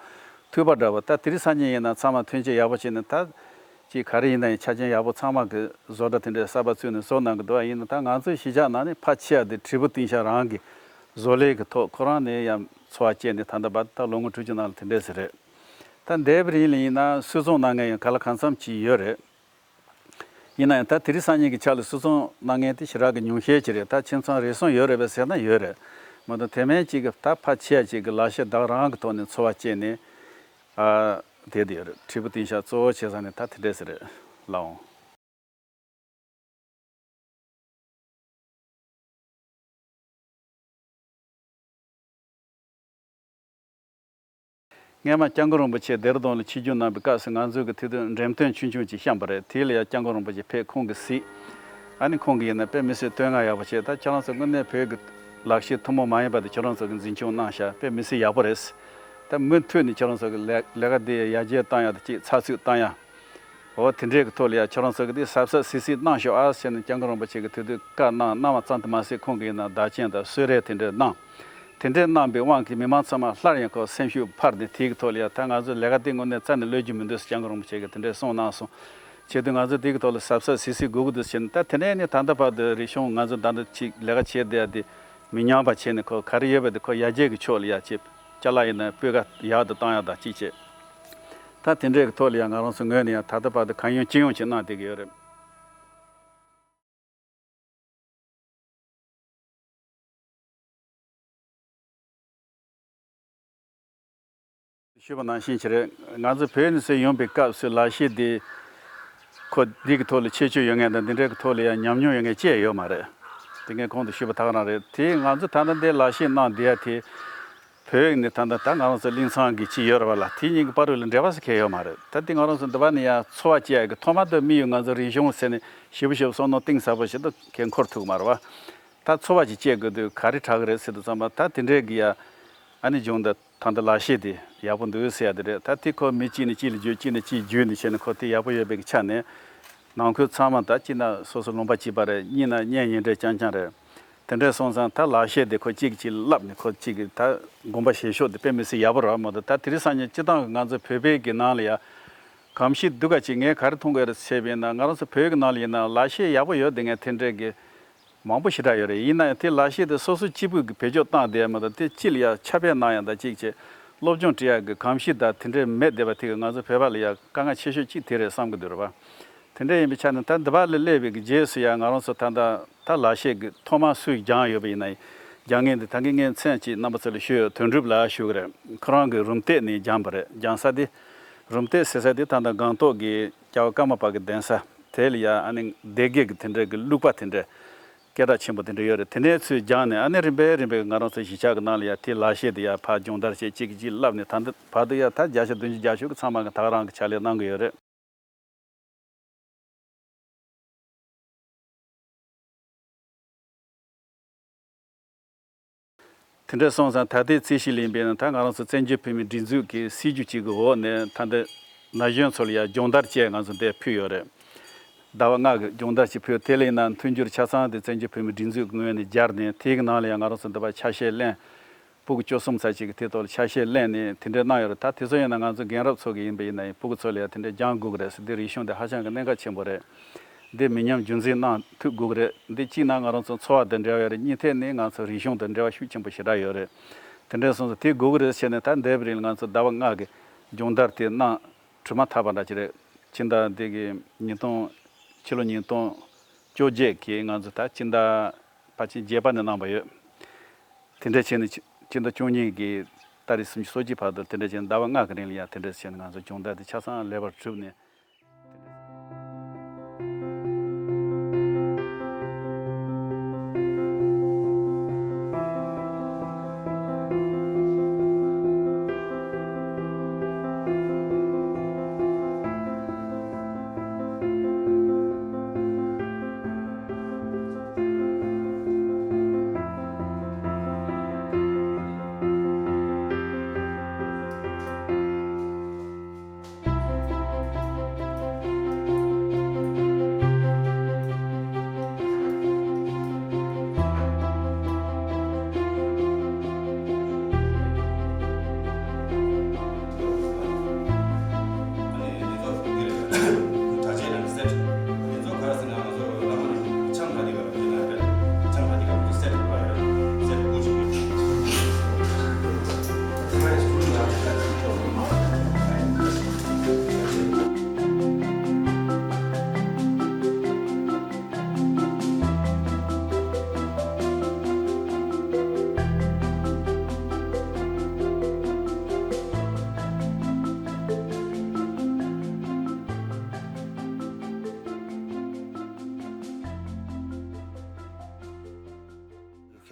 ཐུག་པ་འདྲ་པོ་ད་དེ་རིང་སང་ཉིན་ཡིན་ན་ཚང་མ་ཐོན་སྐྱེད་ཡག་པོ་བྱས་ནས་ད་ཅིག་ག་རེ་ཡིན་ན་ཡང་ཆ་རྐྱེན་ཡག་པོ་ཚང་མ་གི་བཟོ་གྲྭ་དེ་འདྲའི་གསར་པ་བཙུགས་ནས་བཟོ་གནང་གི་འདུག་ཡིན་ན་ད་ང་ཚོའི་གཞིས་ཆགས་ནང་ནས་ཕལ་ཆེ་བ་དེ་དྲིལ་བུ་ཏིང་ཤག་རང་གི་བཟོ་ལས་ཀྱི་ཐོག་ཁོ་རང་ནས་ཡང་འཚོ་བ་སྐྱེལ་ནས་ད་ལྟ་བར་དུ་ད་ལོ་ངོ་དྲུག་ཅུ་ནང་ལ་དེ་འདྲས་ཟེར་རེད། ད་འདས་པའི་རིང་ལ་ཡིན་ན་སིལ་ཚོང་གནང་མཁན་ཡང་ག་ལ་གང་འཚམ་ཅིག་ཡོད་རེད། ཡིན་ན་ཡང་ད་དེ་རིང་སང་ཉིན་གྱི་ཆ་ལ་སིལ་ཚོང་གནང་མཁན་དེ་ཞེ་དྲག་གི་ཉུང་ཤས་ཅིག་རེད། ད་ཁྱིམ་ཚང་རེ་ཟུང་ཡོད་རེད་པས་ཟེར་ན་ཡོད་རེད། མ་གཏོགས་དེ་མིན་གཅིག་གི་ད་ཕལ་ཆེ་བ་ཅིག་གི་ལག་ཤེས་བདག་རང་གི་ཐོག་ནས་འཚོ་བ་སྐྱེལ་ནས་ཨ་བསྡད་དེ་ཡོད་རེད། དྲིལ་བུ་ཏིང་ཤག་གཙོ་བོ་བྱས་ཙང་ནས་ད་དེ་འདྲས་ཟེར་རེད་ལགས་འོང་། སྔས་མ་སྐྱབས་མགོན་རིན་པོ་ཆེ་ལྡེ་ར་ལྡུན་ལ་ཆིབས་བསྒྱུར་གནང་པའི་སྐབས་སུ་ང་ཚོའི་གི་དེ་དུས་འགྲེམས་སྟོན་ཆུང་ཆུང་ཅིག་བཤམས་པ་རེད། དེ་ལ་ཡང་སྐྱབས་མགོན་རིན་པོ་ཆེ་ཕེབས་ཁོང་གིས་གཟིགས། ཨ་ནི་ཁོང་གིས་ཡིན་ན་དཔེ་མི་སྲིད་བསྟོད་བསྔགས་ཡག་པོ་བྱས། ད་ཁྱེད་རང་ཚོ་དངོས་གནས་བོད་ཀྱི་ལག་ཤེས་ཐུན་མོང་མ་ཡིན་པ་དེ་ཁྱེད་རང་ཚོ་གིས་འཛིན་སྐྱོང་གནང་ཤག་དཔེ་མི་སྲིད་ཡག་པོ་རེད། ད་མུ་མཐུད་ནས་ཁྱེད་རང་ཚོ་གི་ལས་ལས་ཀ་འདི་ཡར་རྒྱས་བཏང་ཡག་དང་གཅིག་ཚགས་ཚུད་བཏང་ཡག་འོ་དེ་འདྲའི་གི་ཐོག་ལ་ཡ་ཁྱེད་རང་ཚོ་གི་དེ་གཟབ་གཟབ་གཟིགས་གཟིགས་གནང་ཤོག་ཨ་ཟེར་ནས་སྐྱབས་མགོན་རིན་པོ་ཆེ་གི་དེ་དུས་བཀའ་གནང་གནང་བ་ཙམ་དུ་མ་ཟད་ཁོང་གིས་ཡིན་ན་བདག་རྐྱེན་དང་གསོལ་རས་དེ་འདྲ་གནང་། དེ་འདྲ་གནང་པའི་དབང་གིས་མི་མང་ཚང་མ་སླར་ཡང་ཁོ་སེམས་ཤུགས་འཕར་ནས་དེའི་གི་ཐོག་ལ་ཡ་ད་ང་ཚོའི་ལས་ཀ་དེ་དངོས་གནས་རྩ་ནས་གློད་རྒྱུ་མི་འདུག་ཟེར་སྐྱབས་མགོན་རིན་པོ་ཆེ་གིས་དེ་འདྲ་གསུངས་གནང་སོང་། བྱས་དུས་ང་ཚོ་དེ་གི་ཐོག་ལ་གཟབ་གཟབ་གཟིགས་གཟིགས་དགོས་ཀྱི་འདུག་ཟེར་ནས་ད་དེ་ནས་ནི་ད་ལྟ་བར་དུ་རིག་གཞུང་ང་ཚོ་ད་ལྟ་ཅིག་ལས་ཀ་བྱས་བསྡད་ཡ་དེ་མི་ཉམས་པ་བྱས་ནས་ཁོ་ག་རེ་ཡོད་པ་དེ་ཁོ་ཡར་རྒྱས་ཀྱི་ཕྱོགས་ལ་ཡ་ཅིག་ཅ་ལག་ཡིན་ན་ཡང་སྤུས་ཀ་ཡག་ཏུ་བཏང་ཡག་དང་གཅིག་བྱས། ད་དེ་འདྲའི་གི་ཐོག་ལ་ཡང་ང་རང་ཚོ་ངོས་ནས་ཡང་ད་ལྟ་བར་དུ་གང་ཡོང་ཅི་ཡོང་ཅིག་གནང་བསྡད་ཀྱི་ཡོད་རེད། ཞུས་པ་ནང་བཞིན་ཅིག་རེད། ང་ཚོ་བོད་ནས་ཚུར་ཡོང་པའི་སྐབས་སུ་ལག་ཤེས་འདི་ཁོ་འདི་གི་ཐོག་ལ་ཁྱད་ཆོས་ཡོད་མཁན་དང་འདི་འདྲའི་གི་ཐོག་ལ་ཡང་ཉམས་མྱོང་ཡོད་མཁན་ཅིག་ཡོད་མ་རེད། དེ་ངས་གོང་དུ་ཞུས་པ་དག་རང་རེད། དེ་ང་ཚོ་ད་ལྟ་འདི་ལག་ཤེས་གནང་བསྡད་ཡ་དེ། བོད་ནས་ད་ལྟ་ད་ང་རང་ཚོ་གླིང་ཚང་གི་ཅིག་ཡོད་རེད་བ་ལ། དེ་གཉིས་ཀྱི་བར་དུ་ལ་འབྲེལ་བ་ཟེར་མཁན་ཡོད་མ་རེད། ད་དེ་ང་རང་ཚོ་འདི་བ་ནས་ཡང་འཚོ་བ་སྐྱེལ་ཡག་གི་ཐོག་མ་དུ་དམིགས་ཡུལ་ང་ཚོ་རིག་གཞུང་ཟེར་ནས་ཞེ་པོ་ཞེ་པོ་བསམ་བློ་གཏིང་ཟབ་པོ་ཞིག་ཏུ་གས་འཁོར་ཐུབ་མ་རེད་བ། ད་འཚོ་བ་ཅིག་སྐྱེལ་དགོས་དུས་ག་རེ་དྲག་གི་རེད་ཟེར་དུས་ཙམ་པ། ད་དེ་འདྲའི་གི་ཡ་ཨ་ནི་སྦྱོང་བརྡར་ད་ལྟ་ལག་ཤེས་དེ་ཡག་པོ་འདུག་ཟེར་ཡ་དེ་རེད། ད་དེ་ཁོ་མི་གཅིག་ནས་གཅིག་ལ་བརྗོད། གཅིག་ནས་གཅིག་བརྗོད་ནས་བྱས་ནས་ཁོ་དེ་ཡག་པོ་ཡོད་པའི་གི་ཆ་ནས། ནང་ཁུལ་ཚང་མ་ད་གཅིག་ན་སོ་སོ་ལུང་པ་གཅིག་པ་རེད། གཉིས་ན་གཉེན་ཉེ་འབྲེལ་རྐྱང་རྐྱང་རེད། དེ་འདྲ་སོང་ཙང་ད་ལག་ཤེས་དེ་ཁོ་གཅིག་གིས་གཅིག་ལ་བསླབས་ནས་ཁོ་གཅིག་གིས་ད་དགོངས་པ་བཞེས་ཕྱོགས་དེ་དཔེ་མི་སྲིད་ཡག་པོ་རེད་མ་གཏོགས། ད་དེ་རིང་སང་ཉིན་སྤྱིར་བཏང་གི་ང་ཚོ་བོད་པའི་གི་ནང་ལ་ཡ་གང་ཞིག་འདུག་ག་ཅིག་ངས་ག་རེ་མཐོང་གི་ཡོད་རེད་ཟེར་བ་ཡིན་ན། ང་རང་ཚོ་བོད་ཀྱི་ནང་ལ་ཡིན་ན་ལག་ཤེས་ཡག་པོ་ཡོད་བསྡད་མཁན་དེ་འདྲས་ཀྱི་མང་པོ་ཞེ་དྲག་ཡོད་རེད། ཡིན་ན་ཡང་དེ་ལག་ཤེས་དེ་སོ་སོ་གཅིག་པུས་ཀྱི་བེད་སྤྱོད་བཏང་བསྡད་ཡ་མ་གཏོགས། དེ་སྤྱི་ལ་ཡ་ཁྱབ་སྤེལ་གནང་ཡ་དང་གཅིག་བྱས་སློབ་སྦྱོང་སྤྲད་ཡ་གི་གང་ཞིག་དང་དེ་འདྲས་མེད་བསྡད་པ་དེ་གིས་ང་ཚོ་བོད་པ་ལ་ཡ་དཀའ་ངལ་ཆེ་ཤོས་གཅིག་དེ་རེད་བསམ་གྱི་འདུག་རེད་པ། དེ་འདྲ་ཡིན་པའི་ཆ་ནས་ད་འདི་པ་ལ་སླེབས་པའི་གི་རྗེས་སུ་ཡང་ང་རང་ཚོ་ད་ལྟ་ད་ལག་ཤེས་ཀྱི་ཐོག་མར་སུས་སྦྱངས་ཡོད་པ་ཡིན་ན། སྦྱང་མཁན་དེ་ད་གིན་ངས་མཚན་གཅིག་རྣམ་པ་ཚོ་ལ་ཞུས་ཡོད། དོན་གྲུབ་ལགས་ཞུ་གི་རེད། ཁོ་རང་གིས་རུམ་བཏེགས་ནས་སྦྱངས་པ་རེད། སྦྱང་ས་དེ་རུམ་བཏེགས་ཟེར་ས་དེ་ད་ལྟ་སྒང་ཏོག་གི་རྒྱལ་བ་ཀརྨ་པ་གི་གདན་ས་དེ་ལ་ཡ་ཨ་ནི་སྡེ་དགེ་གི་དེ་འདྲ་གི་ལུགས་པ་དེ་འདྲ་སྐད་གྲགས་ཆེན་པོ་དེ་འདྲ་ཡོད་རེད། དེ་ནས་ཚུར་སྦྱངས་ནས་ཨ་ནི་རིམ་པས་རིམ་པས་ང་རང་ཚོ་གཞིས་ཆགས་ཀྱི་ནང་ལ་ཡ་དེ་ལག་ཤེས་དེ་ཡ་ཕར་སྦྱོང་བརྡར་བྱས། གཅིག་གིས་གཅིག་བསླབས་ནས་ད་ལྟ་བར་དུ་ཡ་ད་བརྒྱ་ཆ་བདུན་ཅུ་གྱ་དགུ་གི་ཚང་མ་གིས་ད་ག་རང་གི་ཕྱག་ལས་གནང་གི་ཡོད་རེད། དེ་འདྲ་སོང་ཙང་ད་ལྟའི་རྩིས་གཞི་ལ་ཡིན་པས་ན། ད་ང་རང་ཚོ་བཙན་བྱོལ་བོད་མིའི་སྒྲིག་འཛུགས་ཀྱི་སྲིད་བྱུས་གཅིག་གི་འོག་ནས་ད་ལྟ་ན་གཞོན་ཚོ་ལ་ཡང་སྦྱོང་བརྡར་བཅས་ང་ཚོ་འདིར་ཕུལ་ཡོད་རེད། ཟླ་བ་ལྔ་གི་སྦྱོང་བརྡར་ཅིག་ཕུལ། དེ་ལ་ཡིན་ན་མཐུན་འགྱུར་ཆ་ཚང་དེ་བཙན་བྱོལ་བོད་མིའི་སྒྲིག་འཛུགས་ཀྱི་ངོས་ནས་སྦྱར་ནས། དེའི་ནང་ལ་ཡང་ང་རང་ཚོ་འདི་པར་ཆ་ཤས་ལེན། སྤུ་གུ་བཅུ་གསུམ་ཙམ་ཅིག་གིས་དེ་ཐོག་ལ་ཆ་ཤས་ལེན་ནས་དེ་འདྲ་གནང་ཡོད་རེད། ད་དེ་ཚོ་ཡིན་ན་ང་ཚོ་རྒན་རབས་ཚོ་གི་ཡིན་པ་ཡིན་ན་ཡང་སྤུ་གུ་ཚོ་ལ་ཡང་དེ་འདྲ་སྦྱང་དགོས་ཀྱི་རེད་ཟེར། འདི་རིག་གཞུང་དེ་ཧ་ཅང་གི་གནད་འགག་ཆེན་པོ་རེད། འདི་མི་ཉམས་རྒྱུན་འཛིན་གནང་ཐུབ་དགོས་ཀྱི་རེད། འདི་གཅིག་ན་ང་རང་ཚོ་འཚོ་བ་དང་འབྲེལ་བ་ཡོད་རེད། གཉིས་ཐད་ནས་ང་ཚོ་རིག་གཞུང་དང་འབྲེལ་བ་ཤུགས་ཆེན་པོ་ཞེ་དྲག་ཡོད་རེད། དེ་འདྲ་སོང་ཙང་དེ་དགོས་ཀྱི་རེད་ཟེར་ནས། ད་འདས་པའི་རིང་ལ་ང་ཚོ་ཟླ་བ་ལྔ་གི་སྦྱོང་བརྡར་དེ་གནང་གྲུབ་མ་ཐག་པ་འདྲ་ཅིག་རེད། ཕྱི་ཟླ་འདི་གི་ཉིས་སྟོང་ཕྱི་ལོ་ཉིས་སྟོང་བཅོ་བརྒྱད་ཀྱི་ང་ཚོ་ད་ཕྱི་ཟླ་ཕལ་ཆེར་བརྒྱད་པ་ནས་གནང་པ་ཡོད། དེ་འདྲ་བྱས་ནས་ཕྱི་ཕྱི་ཟླ་བཅུ་གཉིས་ཀྱི་ཏ་རིག་སུམ་ཅུ་སོ་གཅིག་བར་དུ་དེ་འདྲ་བྱས་ནས་ཟླ་བ་ལྔ་གི་རིང་ལ་ཡང་དེ་འདྲ་བྱས་ནས་ང་ཚོ་སྦྱོང་བརྡར་དེ་ཆ་ཚང་ལེགས་པར་གྲུབ་ནས།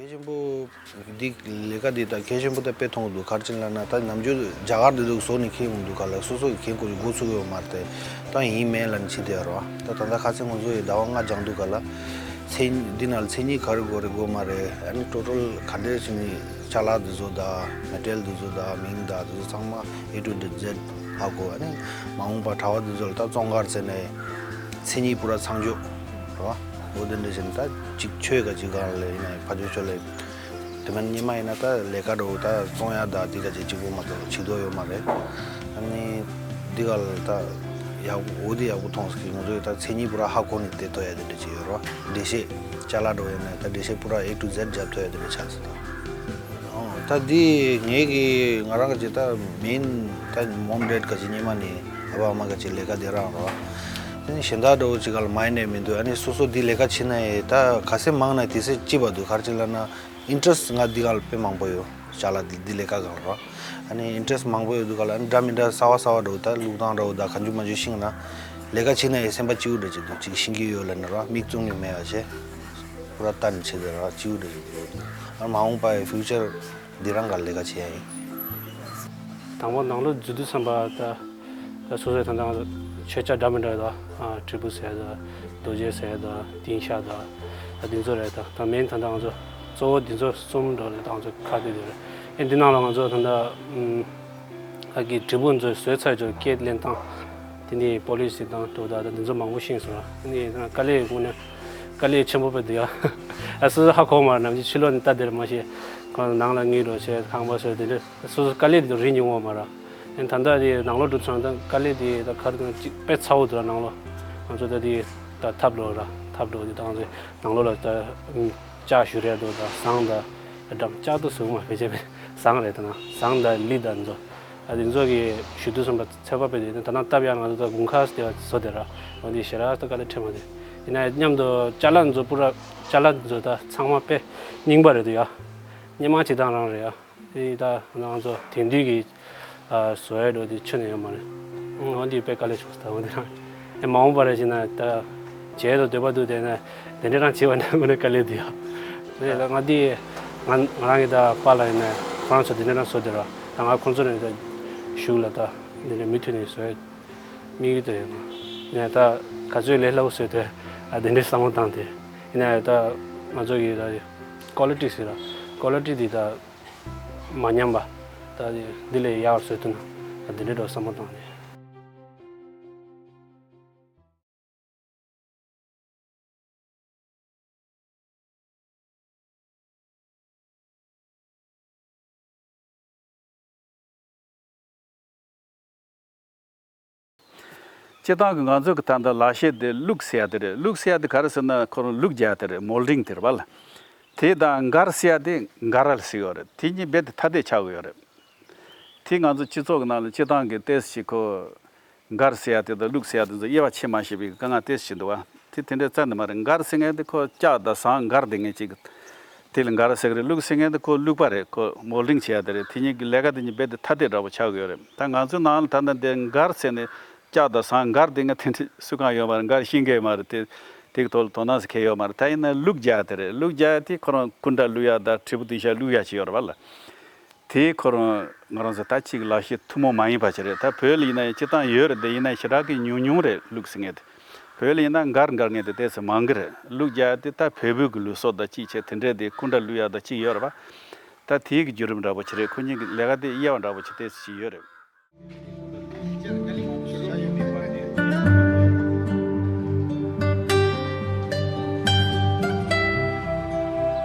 གལ་ཆེན་པོ་འདི་ལས་ཀ་འདི་ད་གལ་ཆེན་པོ་ད་དཔེ་མཐོང་གི་འདུག་ག་རེ་བྱས་ལབ་ན། ད་ནམ་རྒྱུན་རྒྱ་གར་འདི་ཚོ་བཟོ་ནས་ཁྱེར་ཡོང་འདུག་ག་ལ། སོ་སོ་གིས་ཁྱེར་དགོས་ཀྱི་འགོ་ཚུགས་ཡོད་མ་རེད། ད་ཡིན་མིན་ལབ་ནས་བྱེད་བསྡད་ཡོད་རེད་བ། ད་ད་ལྟ་ཁ་སང་ང་ཚོ་ཡི་ཟླ་བ་ལྔ་སྦྱངས་འདུག་ག་ལ། མཚན་འདི་ནང་ལ་མཚན་ཉིད་ག་རེ་དགོས་རེད་དགོས་མ་རེད། ཨ་ནི་ཊོ་ཊལ་ག་འདྲས་བྱས་ནས་ཅ་ལག་འདི་ཚོ་དང་མེ་ཊེ་རིལ་འདི་ཚོ་དང་མིང་དང་འདི་ཚོ་ཚང་མ་A to Z ཧ་གོ། ཨ་ནི་མ་འོངས་པ་གྲྭ་པ་འདི་ཚོ་ལ་ད་བཙོང་གར་ཟེར་ནས་མཚན་ཉིད་པུ་ར་ཚང་འཇོག་རེད་བ། འོ་དེ་འདྲ་བྱས་ནས་ད་ཅིག་ཆོས་ག་ཅིག་ག་ལ་ཡིན་ན་ཕ་ཇོ་ཆོས་ལ། དེ་མིན་སྔོན་མ་ཡིན་ན་ད་ལས་ཀ་འདྲ་བོ་ད་བཙོང་ཡ་ད་འདི་ག་ཅིག་གཅིག་པོ་མ་གཏོགས་བྱེད་དོ་ཡོད་མ་རེད། ཨ་ནི་འདི་ག་ལ་ད་ཡག་པོ་འོ་དེ་ཡག་པོ་མཐོང་སོང་གི། ང་ཚོས་ད་མཚན་ཉིད་པུ་ར་ཧ་གོ་ནས་བསྡད་ཐུབ་ཡ་དེ་འདྲ་ཅིག་ཡོད་རེད་བ། འགྲེལ་བཤད་ཅ་ལག་འདྲ་བོ་ཡིན་ན་ད་འགྲེལ་བཤད་པུ་ར་A to Z རྒྱབ་ཐུབ་ཡ་དེ་འདྲ་ཆགས་སོང་། ཨོ། ད་འདི་ངེད་ཀྱི་ང་རང་གི་ཅིག་ད་མེན་ད་མོམ་ཌེཌ་ག་ཅིག་སྔོན་མ་ནས་ཨ་ཕ་ཨ་མ་ག་ཅིག་ལས་ཀ་དེ་རང་རེད་བ། ཨ་ནི་གཞན་དག་འདྲ་བོ་ཅིག་ག་ལ་མ་ཡིན་ནས་མི་འདུག་ཨ་ནི་སོ་སོ་འདི་ལས་ཀ་བྱེད་ན་ཡི་ད་ག་ཚད་མང་ན་དེ་ཚད་སྐྱིད་པ་འདུག་ག་རེ་བྱས་ལབ་ན་ཨིན་ཊི་རེ་སི་ཊི་ང་འདི་ག་ལ་དཔེ་མང་པོ་ཡོད། ཅ་ལག་འདི་འདི་ལས་ཀ་ག་ལ་རེད་བ། ཨ་ནི་ཨིན་ཊི་རེ་སི་ཊི་མང་པོ་ཡོད་འདུག་ག་ལ། ཨ་ནི་འདྲ་མི་འདྲ་གསར་བ་གསར་བ་འདྲ་བོ་ད་བླུགས་སྟངས་འདྲ་བོ་ད་གང་བྱུང་མང་བྱུང་ཤེས་ན་ལས་ཀ་བྱེད་ན་ཡི་སེམས་པ་སྐྱིད་པོ་འདྲ་ཅིག་འདུག་ཅིག་ཤེས་ཀྱི་ཡོད་ལབ་ན་རེད་བ། མིག་བཙུམ་ནས་མེད་པ་བྱས། པུ་ར་ལྟ་ནས་བྱེད་དེ་ར་སྐྱིད་པོ་འདྲ་ཞིག་འདུག་ཨ་མ་འོངས་པ་ཡི་ཕིའུ་ཅར་འདི་རང་ག་ལས་ཀ་བྱེད་ཡ་ཡིན། དང་པོ་ནང་ལོགས་འཛུལ་དུས་ཙམ་པ་ད་ད་སོ་སོའི་ད་ལྟ་ཆོས་ཆ་འདྲ་མི་འདྲ་ཡོད་ད། ཨ་དྲིལ་བུ་ཟེར་ད། རྡོ་རྗེ་ཟེར་ད། ཏིང་ཤག་ད། འདི་ཚོ་རེད། ད་ད་མེན་ད་ལྟ་ང་ཚོ་གཙོ་བོ་འདི་ཚོ་གསུམ་འགྲོ་རེད། ད་ང་ཚོ་ཁ་གཏད་དེ་རེད། ཨེ་འདི་ནང་ལ་ང་ཚོ་ད་ལྟ་ཨ་གི་དྲིལ་བུ་ཚོ་བཟོས་ཚར་ཅོག་སྐད་ལེན་སྟངས་དེ་ནི་པོ་ལི་སི་དང་འགྲོ་ད་ད་འདི་ཚོ་མང་པོ་ཤེས་སོང་ར། ཨ་ནི་ད་དཀའ་ལས་དངོས་གནས་དཀའ་ལས་ཆེན་པོ་དཔེ་འདུག་ཡ། ཨ་སོ་སོ་ཧ་གོ་མ་ར། ནམ་རྒྱུན་ཕྱི་ལོགས་ནས་ལྟ་དེར་མ་ཤེས། ཁོང་ནང་ལ་ངེས་འགྲོ་བྱས་ཁང་པ་བཟོས་དེ་འདྲ་སོ་སོ་དཀའ་ལས་དེ་རིག་མྱོང་བ་མ་ར། ཨེ་ད་ལྟ་དེ་ནང་ལོགས་འགྲོ་ཚོང་ད་དཀའ་ལས་དེ་ད་ག་རེ་དང་ཅིག་དཔེ་ཚ་བོ་འདུག་ར། ནང་ལོགས་ང་ཚོ་ད་དེ་ད་ཐབ་ལོ་ར་ཐབ་ལོ་དེ་ད་ང་ཚོ་ནང་ལོགས་ལ་ད་ལྕགས་ཞུ་རེད་འདུག་ད་ཟངས་ད་འགྲམ་ལྕགས་ད་ཟུག་མ་བེད་སྤྱད་པའི་ཟངས་རེད། ད་ན་ཟངས་ད་ལི་ད་ཚོ་ཨ་དེ་ཚོ་གི་ཞུ་དུས་ཙམ་པ་ཚད་པ་དཔེ་དེ་ད་ན་སྟབས་ཡག་ང་ཚོ་ད་དགུན་ཁ་དེ་བ་བཟོ་དེ་ར། འོ་དེ་ཞེ་དྲག་ད་དཀའ་ལས་འཕྲད་མ་དེ་ཡིན་ན་མཉམ་དུ་ཅ་ལག་ཚོ་པུ་ར་ཅ་ལག་ཚོ་ད་ཚང་མ་དཔེ་རྙིང་པ་རེད་འདུག་ཡ། སྔོན་མ་བྱེད་སྟངས་རང་རེད་ཡ། དེ་ད་ང་ཚོ་དེང་དུས་ཀྱི་ཨ་བཟོ་ཡ་འགྲོ་དེ་ཁྱོན་ནས་ཡོད་མ་རེད། འོ་འདི་དཔེ་དཀའ་ལས་བྱུང་སོང་། ད་འོ་འདི་རང་ཨེ་མ་འོངས་པ་རེ་བྱས་ན་ད་བྱེད་དོ་འདོད་པ་འདུག་དེ་ན་དེ་འདྲ་རང་བྱེད་པ་ན་དངོས་གནས་དཀའ་ལས་འདུག་ཡ། དེ་ད་ང་འདི་ང་ང་རང་གི་ད་པཱ་ལགས་ཡིན་ན་ཁོ་རང་ཚོ་དེ་འདྲ་རང་བཟོ་དེ་ར། ད་ང་ཁོང་ཚོ་ནས་ད་གཞུག་ལ་ད་འདི་འདྲ་མུ་མཐུད་ནས་བཟོ་ཡ་དམིགས་ཡུལ་དེ་ཡོད་མ་རེད། ད་ག་ཚོད་ལས་སླ་བོ་བཟོས་དེ་ཨ་དེ་འདྲའི་བསམ་བློ་བཏང་སྟེ་ཡིན་ན་ད་ང་ཚོ་གི་ད་ཀོ་ལི་ཊི་ཟེར་ར། ཀོ་ལི་ཊི་འདི་ད་མ་ཉམས་པ་ད་འདི་ལས་ཡག་པར་བཟོས་ཐུབ་ན་ད་འདི་འདྲའི་འགྲོ་བསམ་བློ་བཏང་ནས། སྤྱིར་བཏང་གི་ང་ཚོ་གི་ད་ལྟ་ལག་ཤེས་དེ་བླུགས་ཟེར་ཡ་དེ་རེད། བླུགས་ཟེར་ཡ་དེ་ག་རེ་ཟེར་ན་ཁོ་རང་བླུགས་རྒྱག་ཡ་དེ་རེད། མོལ་ཌིང་དེ་རེད་བ་ལ། དེ་དང་འགར་ཟེར་ཡ་དེ་འགར་ཟེར་ཡོད་རེད། དེ་གཉིས་རྦད་དེ་ཐ་དད་ཆགས་ཀྱི་ཡོད་རེད། དེ་ང་ཚོ་སྤྱི་ཚོགས་ཀྱི་ནང་ལ་སྤྱིར་བཏང་གི་ཏོག་ཙམ་ཞིག་ཁོ་འགར་ཟེར་ཡ་དེ་དང་བླུགས་ཟེར་ཡ་དེ་ཚོ་དབྱེ་བ་ཕྱེ་མ་ཤེས་པའི་དཀའ་ངལ་ཏོག་ཙམ་ཞིག་འདུག་བ། དེ་དེ་འདྲའི་རྩ་ནས་མ་རེད། འགར་ཟེར་མཁན་དེ་ཁོ་ལྕགས་དང་ཟངས་འགར་བསྡད་མཁན་ཅིག་དེ་ལ་འགར་ཟེར་གི་རེད། བླུགས་ཟེར་མཁན་དེ་ཁོ་བླུགས་པ་རེད། ཁོ་མོལ་ཌིང་བྱེད་ཡ་དེ་རེད། དེ་གཉིས་ཀྱི་ལས་ཀ་དེ་གཉིས་རྦད་དེ་ཐ་དད་འདྲ་པོ་ཆགས་ཀྱི་ཡོད་རེད། ད་ང་ཚོའི་ནང་ལ་ད་ལྟ་འདི་འགར་ཟེར་ནས་ལྕགས་དང་ཟངས་འགར་བསྡད་མཁན་དེ་འདྲ་སུ་གང་ཡོད་མ་རེད། འགར་ཤེས་མཁན་མ་རེད། དེ་དེ་གི་ཐོག་ལ་དོ་སྣང་ཟེར་མཁན་ཡོད་མ་རེད། ད་ཡིན་ན་བླུགས་རྒྱག་ཡ་དེ་རེད། བླུགས་རྒྱག་ཡ་དེ་ཁོ་རང་སྐུ་འདྲ་བླུགས་ཡ་དང་དྲིལ་བུ་བསྡུ་བྱ་བླུགས་ཡ་ཅིག་ཡོད་རེད་བ་ལ། དེ་ཁོ་རང་ང་རང་ཚོ་ད་ཅིག་ལག་ཤེས་ཐུན་མོང་མ་ཡིན་པ་ཅིག་རེད། ད་བོད་ལ་ཡིན་ན་ཡང་སྤྱིར་བཏང་ཡོད་རེད། དེ་ཡིན་ན་ཞེ་དྲག་གི་ཉུང་ཉུང་རེད། བླུགས་ཟེར་མཁན་དེ། བོད་ལ་ཡིན་ན་འགར་འགར་མཁན་དེ་ཏོག་ཙམ་མང་གི་རེད། བླུགས་རྒྱག་ཡ་དེ་ད་བལ་པོའི་གི་ལུགས་སྲོལ་དང་ཅིག་བྱས་དེ་འདྲས་དེ་སྐུ་འདྲ་བླུགས་ཡ་དང་ཅིག་ཡོད་རེད་བ། ད་དེའི་གི་བརྒྱུད་རིམ་འདྲ་པོ་ཅིག་རེད། ཁོ་གཉིས་ཀྱི་ལས་ཀ་དེ་དབྱེ་བ་འདྲ་པོ་ཅིག་ཏོག་ཙམ་ཅིག་ཡོད་རེད།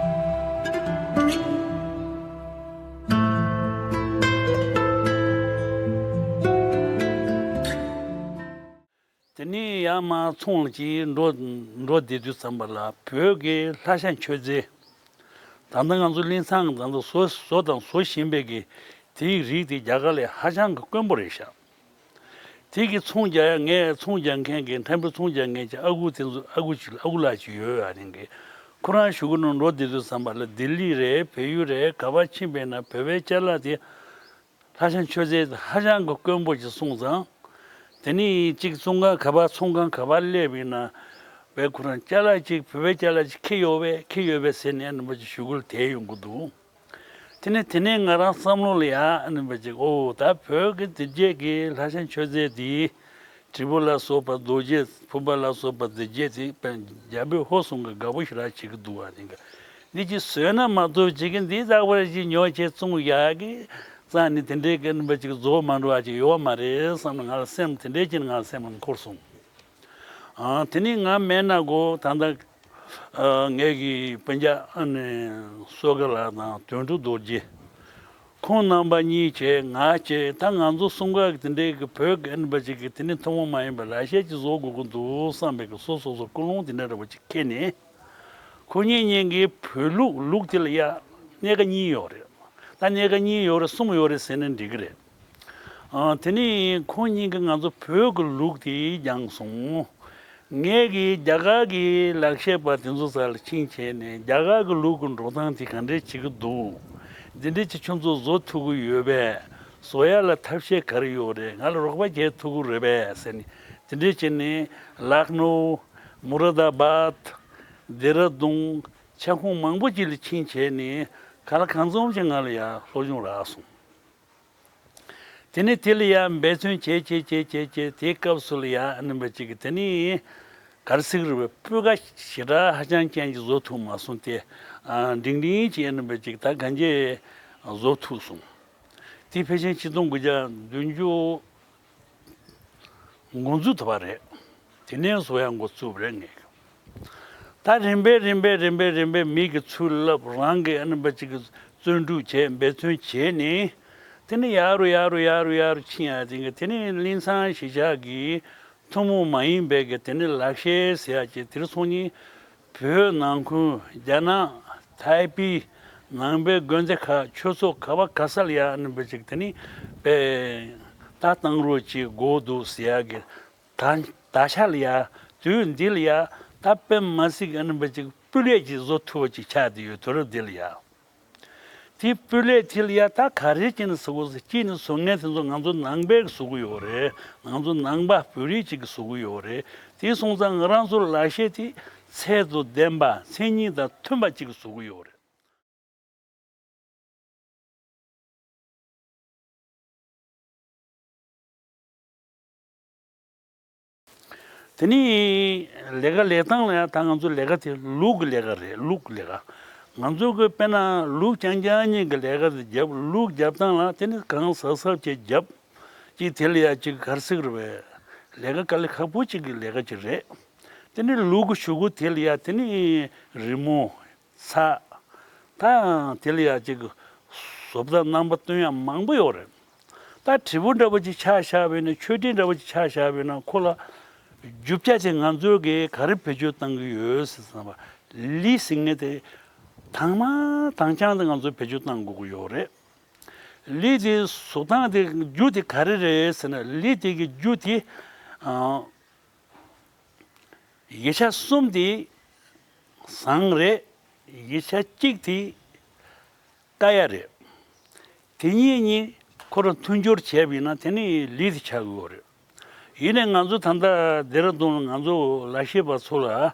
དེ་ནས་ཡར་མར་ཚོང་ལ་ཅིག་འགྲོ་འགྲོ་བསྡད་དུས་ཙམ་པ་ལ་བོད་ཀྱི་ལྷ་ཤ་མཆོད་རྫས། ད་ལྟ་ང་ཚོ་ལིན་ཚང་གི་ད་ལྟ་བཟོ་བཟོ་དང་བཟོ་བཞིན་པའི་གི་དེའི་རིགས་དེ་རྒྱ་གར་ལ་ཧ་ཅང་གི་དཀོན་པོ་རེད་ཤག་དེ་གི་ཚོང་རྒྱག་ཡ་ངས་ཚོང་རྒྱག་མཁན་གི་འཐེམ་བུ་ཚོང་རྒྱག་མཁན་གྱི་ཨ་ཁུ་དེ་ཚོ་ཨ་ཁུ་ཅིག་ཨ་ཁུ་ལགས་ཅིག་ཡོད་ཨ་རིང་གི་ཁོ་རང་གཞུག་གུ་ནང་འགྲོ་བསྡད་དུས་ཙམ་པ་ལ་ལྡི་ལི་རེད། བལ་ཡུལ་རེད། ག་པར་ཕྱིན་པས་ན་བོད་པའི་ཅ་ལག་དེ་ལྷ་ཤ་མཆོད་རྫས་ཧ་ཅང་གི་དཀོན་པོ་ཅིག་གསུངས་ཙང་། དེ་ནས་གཅིག་བཙོན་ཁང་ག་པར་ཚོང་ཁང་ག་པར་སླེབས་ཡིན་ན་བས་ཁོ་རང་ཅ་ལག་ཅིག་བོད་པའི་ཅ་ལག་ཅིག་ཁྱེར་ཡོད་པས་ཁྱེར་ཡོད་པས་ཟེར་ནས་རྣམ་པ་ཅིག་ཞུ་སྐུལ་དེ་ཡོང་གི་འདུག་དེ་ནས་དེ་ནས་ང་རང་བསམ་བློ་ལ་ཡ་རྣམ་པ་ཅིག་ཨོ་ད་བོད་ཀྱི་དེ་རྗེས་ཀྱི་ལྷ་ཤ་མཆོད་རྫས་དེ་དྲིལ་བུ་ལ་སོགས་པ་རྡོ་རྗེ་ཕུར་པ་ལ་སོགས་པ་དེ་རྗེས་དེ་རྒྱ་བོད་ཧོར་གསུམ་གྱི་དགའ་པོ་ཞེ་དྲག་བྱེད་ཀྱི་འདུག་བ་དེ་འདི་ཅིག་བཟོས་ན་མ་གཏོགས་ཅིག་གི་འདི་རྟག་པར་ཅིག་ཉོ་བྱས་བཙོང་ཡག་གི་རྩ་ནས་དེ་འདྲའི་གི་རྣམ་པ་ཅིག་རྫོགས་མ་འགྲོ་བ་ཅིག་ཡོད་མ་རེད་བསམ་ནས་ང་ལ་སེམས་དེ་འདྲའི་ཅིག་ང་ལ་སེམས་ལ་འཁོར་སོང་། ཨ་དེ་ནས་ང་མེད་ན་གོ་ད་ལྟ་ཨ་ངེད་ཀྱི་སྤུན་ཀྱག་ཨ་ནི་བསོད་དགའ་ལགས་དང་དོན་གྲུབ་རྡོ་རྗེ། ཁོང་རྣམ་པ་གཉིས་བྱས་ང་བྱས་ད་ང་ཚོ་གསུམ་ཀ་གི་དེ་འདྲའི་གི་བོད་ཀྱི་ཨ་ནི་པ་ཅིག་གི་དེ་ནི་ཐུན་མོང་མ་ཡིན་པ་ལག་ཤེས་ཅིག་བཟོ་དགོས་ཀྱི་འདུག་བསམ་པའི་གི་སོ་སོ་སོ་ཀུན་སློང་དེ་འདྲ་འདྲ་པོ་ཅིག་འཁྱེར་ནས། ཁོ་གཉིས་གཉིས་ཀྱི་བོད་ལུགས་ལུགས་དེ་ལ་ཡ་སྣེ་ཁ་གཉིས་ཡོད་རེད། ད་སྣེ་ཁ་གཉིས་ཡོད་རེད་གསུམ་ཡོད་རེད་ཟེར་ན་འགྲིག་གི་རེད། ཨ་དེ་ནི་ཁོ་གཉིས་ཀྱིས་ང་ཚོ་བོད་ཀྱི་ལུགས་དེ་སྦྱངས་སོང་། ངས་ཀྱིས་རྒྱ་གར་གྱི་ལག་ཤེས་པ་དེ་ཚོ་སར་ཕྱིན་བྱས་ནས་རྒྱ་གར་གྱི་ལུགས་ཀྱི་འགྲོ་སྟངས་དེ་ག་འདྲས་བྱེད་ཀྱི་འདུག་འདི་འདྲས་ཀྱི་ཁྱོད་ཚོ་བཟོ་ཐུབ་ཀྱི་ཡོད་པས། བཟོ་ཡ་ལ་ཐབས་ཤེས་ག་རེ་ཡོད་རེད། ང་ལ་རོགས་པ་བྱེད་ཐུབ་ཀྱི་རེད་པས་ཟེར་ནས་དེ་འདྲས་བྱས་ནས་ལག་ནོ། མུ་ར་དཱ་བཱད། དེ་ར་དུང་། ཁྱབ་ཁོངས་མང་པོ་ཅིག་ལ་ཕྱིན་བྱས་ནས་གང་ལ་གང་འཚམ་ཅིག་ང་ལ་ཡ་སློབ་སྦྱོང་རག་སོང་། དེ་ནས་དེ་ལ་ཡ་འབད་བརྩོན་བྱས་བྱས་བྱས་བྱས་བྱས་དེའི་སྐབས་སུ་ལ་ཡ་ཨ་ནི་འབའ་ཅིག་གི་དེ་ནས་ ག་རེ་ཟེར་གི་རེད་པས། སྤུས་ཀ་ཞེ་དྲག་ཧ་ཅང་ཅན་ཅིག་བཟོ་ཐུབ་མ་སོང་སྟེ། ཨ། འབྲིང་འབྲིང་ཅིག་ཡིན་པ་ཅིག་ད་གང་ཅི་བཟོ་ཐུབ་སོང་། དེ་ཕལ་ཆེར་ཆིག་སྟོང་དགུ་བརྒྱ་བདུན་ཅུ་འགོ་འཛུགས་ཐུབ་པ་རེད། དེ་ནས་བཟོ་ཡག་འགོ་བཙུགས་པ་རེད་ངས། ད་རིམ་པས་རིམ་པས་རིམ་པས་རིམ་པས་མི་གིས་ཚུར་བསླབས། རང་གིས་ཨ་ནི་འབའ་ཅིག་གིས་བརྩོན་འགྲུས་བྱས། འབད་བརྩོན་བྱས་ནས། དེ་ནས་ཡར་རུ་ཡར་རུ་ཡར་རུ་ཡར་རུ་ཕྱིན་ཡ་དེ་ག་དེ་ནས་གླིང་ཚང་གཞིས་ཆགས་ཀྱི་ཐུན་མོང་མ་ཡིན་པའི་གི་དེ་ནས་ལག་ཤེས་ཟེར་ཡ་ཅིག་དེར་སོང་ནས། བོད་ནང་ཁུལ། རྒྱ་ནག་ཐའི་པི། ནང་པའི་དགོན་སྡེ་ཁག་ཆོས་ཚོགས་ག་བ་ག་ས་ལ་ཡ་ཨ་ནི་འབའ་ཅིག་དེ་ནི་པའི་ད་བཏང་རོགས་ཅིག་དགོས་འདུག་ཟེར་ཡ་གི། ད་ད་ཆ་ལ་ཡ། དུས་འདི་ལ་ཡ། ད་དཔེ་མ་སྲིད་ཨ་ནི་འབའ་ཅིག་སྤུས་ལེགས་ཅིག་བཟོ་ཐུབ་པ་ཅིག་ཆགས་བསྡད་ཡོད། དུས་རབས་འདི་ལ་ཡ། དེ་སྤུས་ལེགས་དེ་ལ་ཡ་ད་ག་རེ་བྱས་ནས་བཟོ་དགོས་ཟེར། གཅིག་ནས་བཟོ་མཁན་དེ་ཚོ་ང་ཚོ་ནང་པས་བཟོ་གི་ཡོད་རེད། ང་ཚོ་ནང་པ་བོད་རིགས་གཅིག་གིས་བཟོ་གི་ཡོད་རེད། དེ་སོང་ཙང་ང་རང་ཚོ་ལག་ཤེས་དེ་ཚད་དང་ལྡན་པ། མཚན་ཉིད་དང་མཐུན་པ་གཅིག་གིས་བཟོ་གི་ཡོད་རེད། དེ་ནས་ལས་ཀ་ལས་སྟངས་ལ་ཡང་ད་ང་ཚོ་ལས་ཀ་དེ་ལུག་གི་ལས་ཀ་རེད། ལུག་གི་ལས་ཀ། ང་ཚོ་གི་དཔེར་ན་ལུག་རྐྱང་རྐྱང་གཉིས་ཀྱི་ལས་ཀ་དེ་རྒྱབ། ལུག་རྒྱབ་སྟངས་ལ་དེ་ནི་གང་གཟབ་གཟབ་བྱས་རྒྱབ། ཅིག་དེ་ལ་ཡ་ཅིག་ག་རེ་ཟེར་གི་རེད་པས། ལས་ཀ་དཀའ་ལས་ཁག་པོ་ཅིག་གི་ལས་ཀ་ཅིག་རེད། དེ་ནི་ལུག་གི་གཞུག་གུ་དེ་ལ་ཡ་དེ་ནི་རི་མོ། ཚགས། ད་དེ་ལ་ཡ་ཅིག་བཟོ་ལྟ་རྣམ་པ་སྟོན་ཡ་མང་པོ་ཡོད་རེད། ད་དྲིལ་བུ་འདྲ་པོ་ཅིག་ཆགས་བཞག་པ་ཡིན་ན། མཆོད་ཁྲི་འདྲ་པོ་ཅིག་ཆགས་བཞག་པ་ཡིན་ན། ཁོ་ལ་རྒྱུ་ཆ་དེ་ང་ཚོ་གིས་ག་རེ་བེད་སྤྱོད་གཏང་གི་ཡོད་ཟེར་བསམ་པ། ལི་ཟེར་མཁན་དེ་དྭངས་མ་དྭངས་རྐྱང་དེ་ང་ཚོ་བེད་སྤྱོད་གཏང་དགོས་ཀྱི་ཡོད་རེད། ལི་དེ་བཟོ་སྟངས་དེ། རྒྱུ་དེ་ག་རེ་རེད་ཟེར་ན། ལི་དེ་གི་རྒྱུ་དེ། ཨ། ཡིག་ཆ་གསུམ་དེ་ཟངས་རེད། ཡིག་ཆ་གཅིག་དེ་ཀ་ཡ་རེད། དེ་གཉིས་གཉིས་ཁོ་རང་མཐུན་སྦྱོར་བྱས་པ་ཡིན་ན་དེ་ནི་ལི་དེ་ཆགས་ཀྱི་ཡོད་རེད། ཡིན་ནའི་ང་ཚོ་ད་ལྟ་སྡེ་ར་ལྡུན་ལ་ང་ཚོ་ལག་ཤེས་པ་ཚོ་ལ།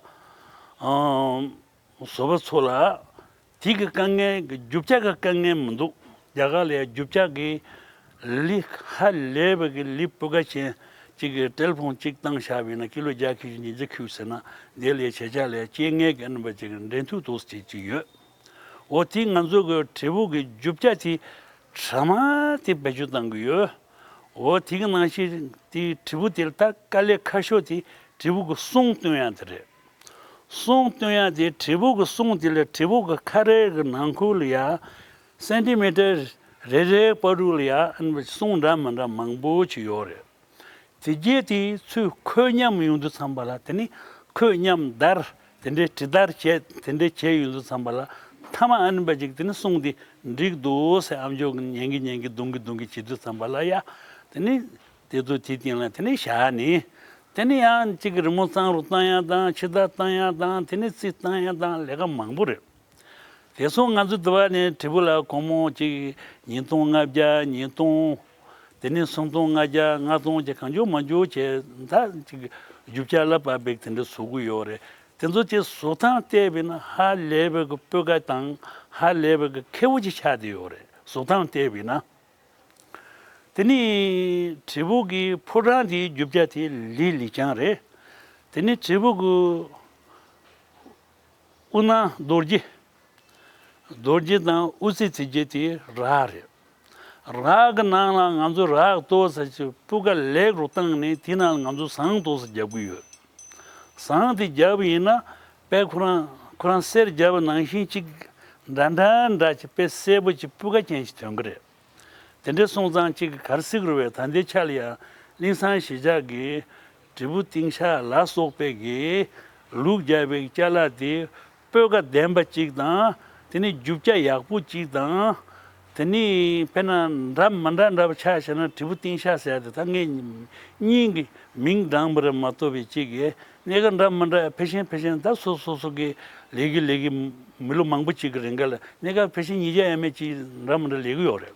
ཨམ། བཟོ་པ་ཚོ་ལ་དེ་གི་དཀའ་ངལ་གི། རྒྱུ་ཆ་གི་དཀའ་ངལ་མི་འདུག་རྒྱ་གར་ལ་ཡ་རྒྱུ་ཆ་གི་ལི། ཧ་ལས་པའི་གི་ལི་སྤུས་ཀ་ཅན་ཅིག་གི་ཊེ་ལི་ཕོན་གཅིག་བཏང་བཞག་པ་ཡིན་ན། ཀི་ལོ་བརྒྱ་ཁེ་ཞུ་ཉིས་བརྒྱ་ཁེ་ཟེར་ན། དེ་ལ་ཡ་བྱེད་ཆ་ལ་ཡ་སྐྱེ་ངལ་གི་ཨ་ནི་འབའ་ཅིག་འགྲན་བསྡུར་འདུག་ཅིག་ཅིག་ཡོད། འོ་དེ་ང་ཚོ་གི་དྲིལ་བུ་གི་རྒྱུ་ཆ་དེ་གྲ་མ་དེ་བེད་སྤྱོད་གཏང་གི་ཡོད། འོ་དེ་གི་ནང་བཞིན་དེ་དྲིལ་བུ་དེ་ལ་ད་དཀའ་ལས་ཁག་ཤོས་དེ་དྲིལ་བུ་གི་གསུང་སྟོན་ཡ་དེ་རེད། གསུང་སྟོན་ཡ་དེ་དྲིལ་བུ་གི་གསུང་དེ་ལ་དྲིལ་བུ་གི་ཁ་རས་གི་ནང་ཁུལ་ལ་ཡ་སེན་ཊི་མི་ཊར་རེ་རེའི་བར་དུ་ལ་ཡ་ཨ་ནི་གསུང་འདྲ་མི་འདྲ་མང་པོ་ཅིག་ཡོད་རེད། དེ་རྗེས་དེ་ཚུར་ཁོད་མཉམ་ཡོང་དུས་ཙམ་པ་ལ། དེ་ནི་ཁོད་མཉམ་བརྡར། དེ་འདྲའི་དྲི་བརྡར་བྱས། དེ་འདྲའི་བྱས་ཡོང་དུས་ཙམ་པ་ལ། མཐའ་མ་ཨ་ནི་འབའ་ཅིག་དེ་ནི་གསུང་དེ་འགྲིག་འདུག་ཟེར། ཨ་མཆོག་གིས་ཉན་གི་ཉན་གི་རྡུང་གི་རྡུང་གི་བྱེད་དུས་ཙམ་པ་ལ་ཡ། དེ་ནི་དེ་ཚོ་དེའི་སྟེང་ལ་དེ་ནི་བཞག་ནས། དེ་ནི་ཡང་གཅིག་གི་རི་མོ་གཙང་རུ་བཏང་ཡ་དང་། ཕྱི་བལྟ་བཏང་ཡ་དང་། དེ་ནི་རྩི་བཏང་ཡ་དང་། ལས་ཀ་མང་པོ་རེད། དེ་སོང་ང་ཚོ་འདི་བ་ནས་དྲིལ་བུ་ལ་སྒོར་མོ་གཅིག་ཉིས་སྟོང་ལྔ་བརྒྱ། ཉིས་སྟོང་། དེ་ནས་སུམ་སྟོང་ལྔ་བརྒྱ། ལྔ་སྟོང་བཅས་གང་མགྱོགས་མང་མགྱོགས་བྱས། ད་ཅིག་རྒྱུ་ཆ་ལ་དཔག་པའི་དེ་འདྲ་བཟོ་གི་ཡོད་རེད། དེ་ཚོ་ཅིག་བཟོ་སྟངས་བལྟས་པས་ན་ཧ་ལས་པའི་གི་སྤུས་ཀ་དང་། ཧ་ལས་པའི་གི་མཁས་པོ་ཅིག་ཆགས་བསྡད་ཡོད་རེད། བཟོ་སྟངས་བལྟས་པས་ན། དེ་ནས་དྲིལ་བུ་གི་ཕོ་བྲང་དེའི་རྒྱུ་ཆ་དེ་ལི། ལི་རྐྱང་རེད། དེ་ནས་དྲིལ་བུ་གི་དབུ་ནག་རྡོ་རྗེ། རྡོ་རྗེ་དང་དབུ་རྩེ་དེ་རྗེས་དེ་རག་རེད། རག་གི་ནང་ལ་ང་ཚོ་རག་ཏོག་ཙམ་ཅིག་སྤུས་ཀ་ལེགས་རུ་བཏང་ནས། དེ་ནང་ལ་ང་ཚོ་ཟངས་ཏོག་ཙམ་རྒྱབ་ཀྱི་ཡོད། ཟངས་དེ་རྒྱབ་ཡིན་ན་དཔེ་ཁོ་རང་ཁོ་རང་གསེར་རྒྱབ་པ་ནང་བཞིན་ཅིག་འདྲ་འདྲ་འདྲ་ཅིག་དཔེ་གསལ་པོ་ཅིག་སྤུས་ཀ་ཅན་ཞིག་ཐོན་གི་རེད། དེ་འདྲ་སོང་ཙང་ཅིག་ག་རེ་ཟེར་གི་རེད་པས། ད་ལྟའི་ཆ་ལ་ཡ་གླིང་ཚང་གཞིས་ཆགས་ཀྱི་དྲིལ་བུ་ཏིང་ཤགས་ལ་སོགས་པའི་གི་ལུག་རྒྱག་པའི་ཅ་ལག་དེ་སྤུས་ཀ་ལྡན་པ་ཅིག་དང་། དེ་ནས་རྒྱུ་ཆ་ཡག་པོ་ཅིག་དང་། དེ་ནས་དཔེར་ན་འདྲ་མི་འདྲ་འདྲ་པོ་ཆ་བཞག་ན། དྲིལ་བུ་ཏིང་ཤགས་ཟེར་ཡ་དེ་ད་ངས་སྙིང་གི་མིང་བགྲངས་པ་རེད་མ་གཏོགས་པའི་ཅིག་གི་གནས་སྐབས་འདྲ་མི་འདྲ་ཕལ་ཆེར་ཕལ་ཆེར་ད་སོ་སོ་སོ་གི་ལས་ཀྱི་ལས་ཀྱི་མི་ལོ་མང་པོ་ཅིག་གི་རིང་ག་ལ་གནས་སྐབས་ཕལ་ཆེར་ཉིས་བརྒྱ་ཡས་མས་ཅིག་འདྲ་མི་འདྲ་ལས་ཀྱི་ཡོད་རེད།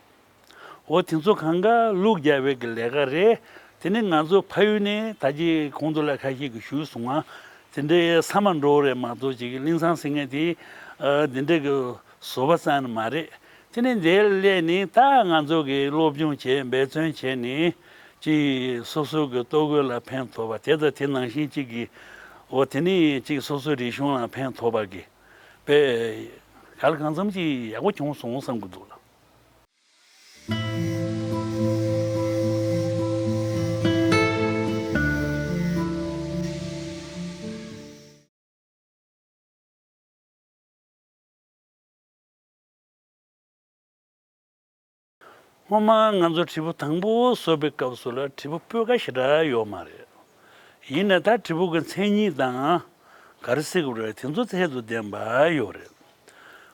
འོ་དེ་ཚོ་གང་ག་ལུག་རྒྱག་པའི་གི་ལས་ཀ་རེད། དེ་ནི་ང་ཚོ་ཕ་ཡུལ་ནས་ད་ཅི་གོང་དུ་ལ་ཁ་ཤས་ཀྱིས་ཞུས་སོང་ང་། དེ་འདྲའི་ས་མ་འགྲོ་རེད་མ་གཏོགས། ཅིག་གླིང་ཚང་ཟེར་མཁན་དེ་ཨ་འདི་འདྲའི་གི་བཟོ་པ་ཙམ་ནི་མ་རེད། དེ་ནི་འདིར་སླེབས་ནས་ད་ང་ཚོ་གིས་སློབ་སྦྱོང་བྱས། འབད་བརྩོན་བྱས་ནས་ཅིག་སོ་སོ་གི་ལྟོ་གོས་ལ་ཕན་ཐོགས་པ་དེ་དང་དེ་ནང་བཞིན་ཅིག་གི་ འོ་དེ་ནི་ཅིག་སོ་སོའི་རིག་གཞུང་ལ་ཕན་ཐོགས་པ་གི་དཔེ་ག་ལ་གང་འཚམ་ཅིག་ཡག་པོ་བྱུང་སོང་བསམ་གི་འདུག་ལ། སྔོན་མ་ང་ཚོ་དྲིལ་བུ་དང་པོ་བཟོ་བའི་སྐབས་སུ་ལ་དྲིལ་བུ་སྤོས་ཀ་ཞེ་དྲག་ཡོད་མ་རེད། ཡིན་ནའི་ད་དྲིལ་བུ་གི་མཚན་ཉིད་དང་ག་རེ་ཟེར་དགོས་རེད། དེ་ཚོ་ཚད་དུ་ལྡན་པ་ཡོད་རེད།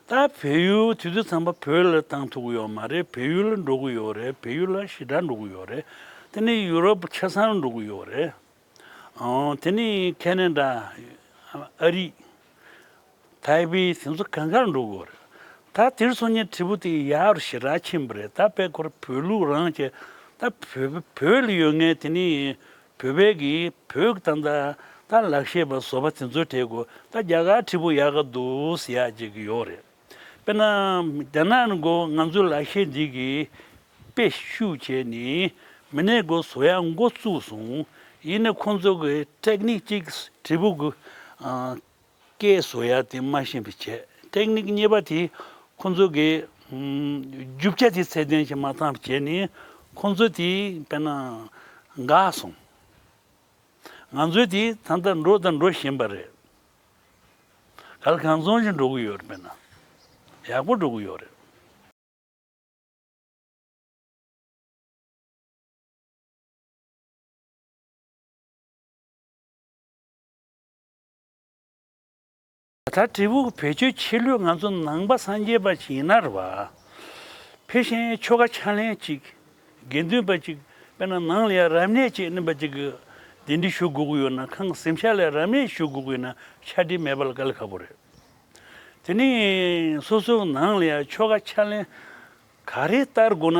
ད་བལ་ཡུལ་དུས་ཚོད་ཚང་མ་བོད་ལ་བཏང་ཐུབ་ཀྱི་ཡོད་མ་རེད། བལ་ཡུལ་ལ་འགྲོ་གི་ཡོད་རེད། བལ་ཡུལ་ལ་ཞེ་དྲག་འགྲོ་གི་ཡོད་རེད། དེ་ནས་ཡུ་རོབ་ཆ་ཚང་ལ་འགྲོ་གི་ཡོད་རེད། ཨོ་དེ་ནས་ཁེ་ན་ཌ། ཨ་རི། ཐའེ་པེ་དེ་ཚོ་གང་གར་འགྲོ་གི་ཡོད་རེད། ད་དེར་སོང་ནས་དྲིལ་བུ་དེ་ཡག་རུ་ཞེ་དྲག་ཕྱིན་པ་རེད། ད་དཔེ་ཁོ་རང་བོད་ལུགས་རང་བྱས། ད་བོད་བོད་ལ་ཡོད་མཁན་དེ་ནི་བོད་པའི་གི་བོད་ཀྱི་ད་ད་ད་ལག་ཤེས་པ་བཟོ་པ་དེ་ཚོའི་གྲས་གོ་ད་རྒྱ་གར་དྲིལ་བུ་ཡག་ག་འདུག་ཟེར་ཡག་ཅིག་ཡོད་རེད། དཔེར་ན་རྒྱ་ནག་ནི་གོ་ང་ཚོའི་ལག་ཤེས་འདི་གི་དཔེ་ཤུགས་བྱས་ནི་མི་སྣས་གོ་བཟོ་ཡག་འགོ་བཙུགས་སོང་། ཡིན་ནའི་ཁོང་ཚོ་གི་ཊེག་ནིག་ཅིག་དྲིལ་བུ་གི་ཨ། སྐད་བཟོ་ཡ་དེ་མ་ཤེས་པ་བྱས། ཊེག་ནིག་གཉིས་པ་དེ་ཁོང་ཚོ་གི་ཨམ་རྒྱུ་ཆ་དེ་ཚད་ལྡན་ཞིག་མ་ཚང་བ་བྱས་ནས་ཁོང་ཚོ་དེ་དཔེར་ན་འགག་སོང་། ང་ཚོའི་དེ་ད་ལྟ་འགྲོ་དང་འགྲོ་བཞིན་པ་རེད། ག་ལ་གང་འཚམ་ཞིག་འགྲོ་གི་ཡོད་རེད། དཔེར་ན་ཡག་པོ་འགྲོ་གི་ཡོད་རེད། ད་དྲིལ་བུ་བེད་སྤྱོད་ཆེ་ལོས་ང་ཚོ་ནང་པ་སངས་རྒྱས་པ་ཞིག་ཡིན་ན་རེད་བ། ཕལ་ཆེར་ཆོ་ག་ཕྱག་ལེན་ཅིག་དགེ་འདུན་པ་ཅིག་དཔེར་ན་ནང་ལ་ཡ་རབ་གནས་ཅིག་ནི་པ་ཅིག་གི་གདན་འདྲེན་ཞུ་དགོས་ཀྱི་ཡོད་ན། ཁང་གཟིམ་ཤག་ལ་རབ་གནས་ཞུ་དགོས་ཀྱི་ཡོད་ན་ཕྱག་དྲིལ་མེད་པ་ལ་དཀའ་ལས་ཁག་པོ་རེད། དེ་ནས་སོ་སོའི་ནང་ལ་ཡ་ཆོ་ག་ཕྱག་ལེན་ག་རེ་བསྟར་དགོས་ན་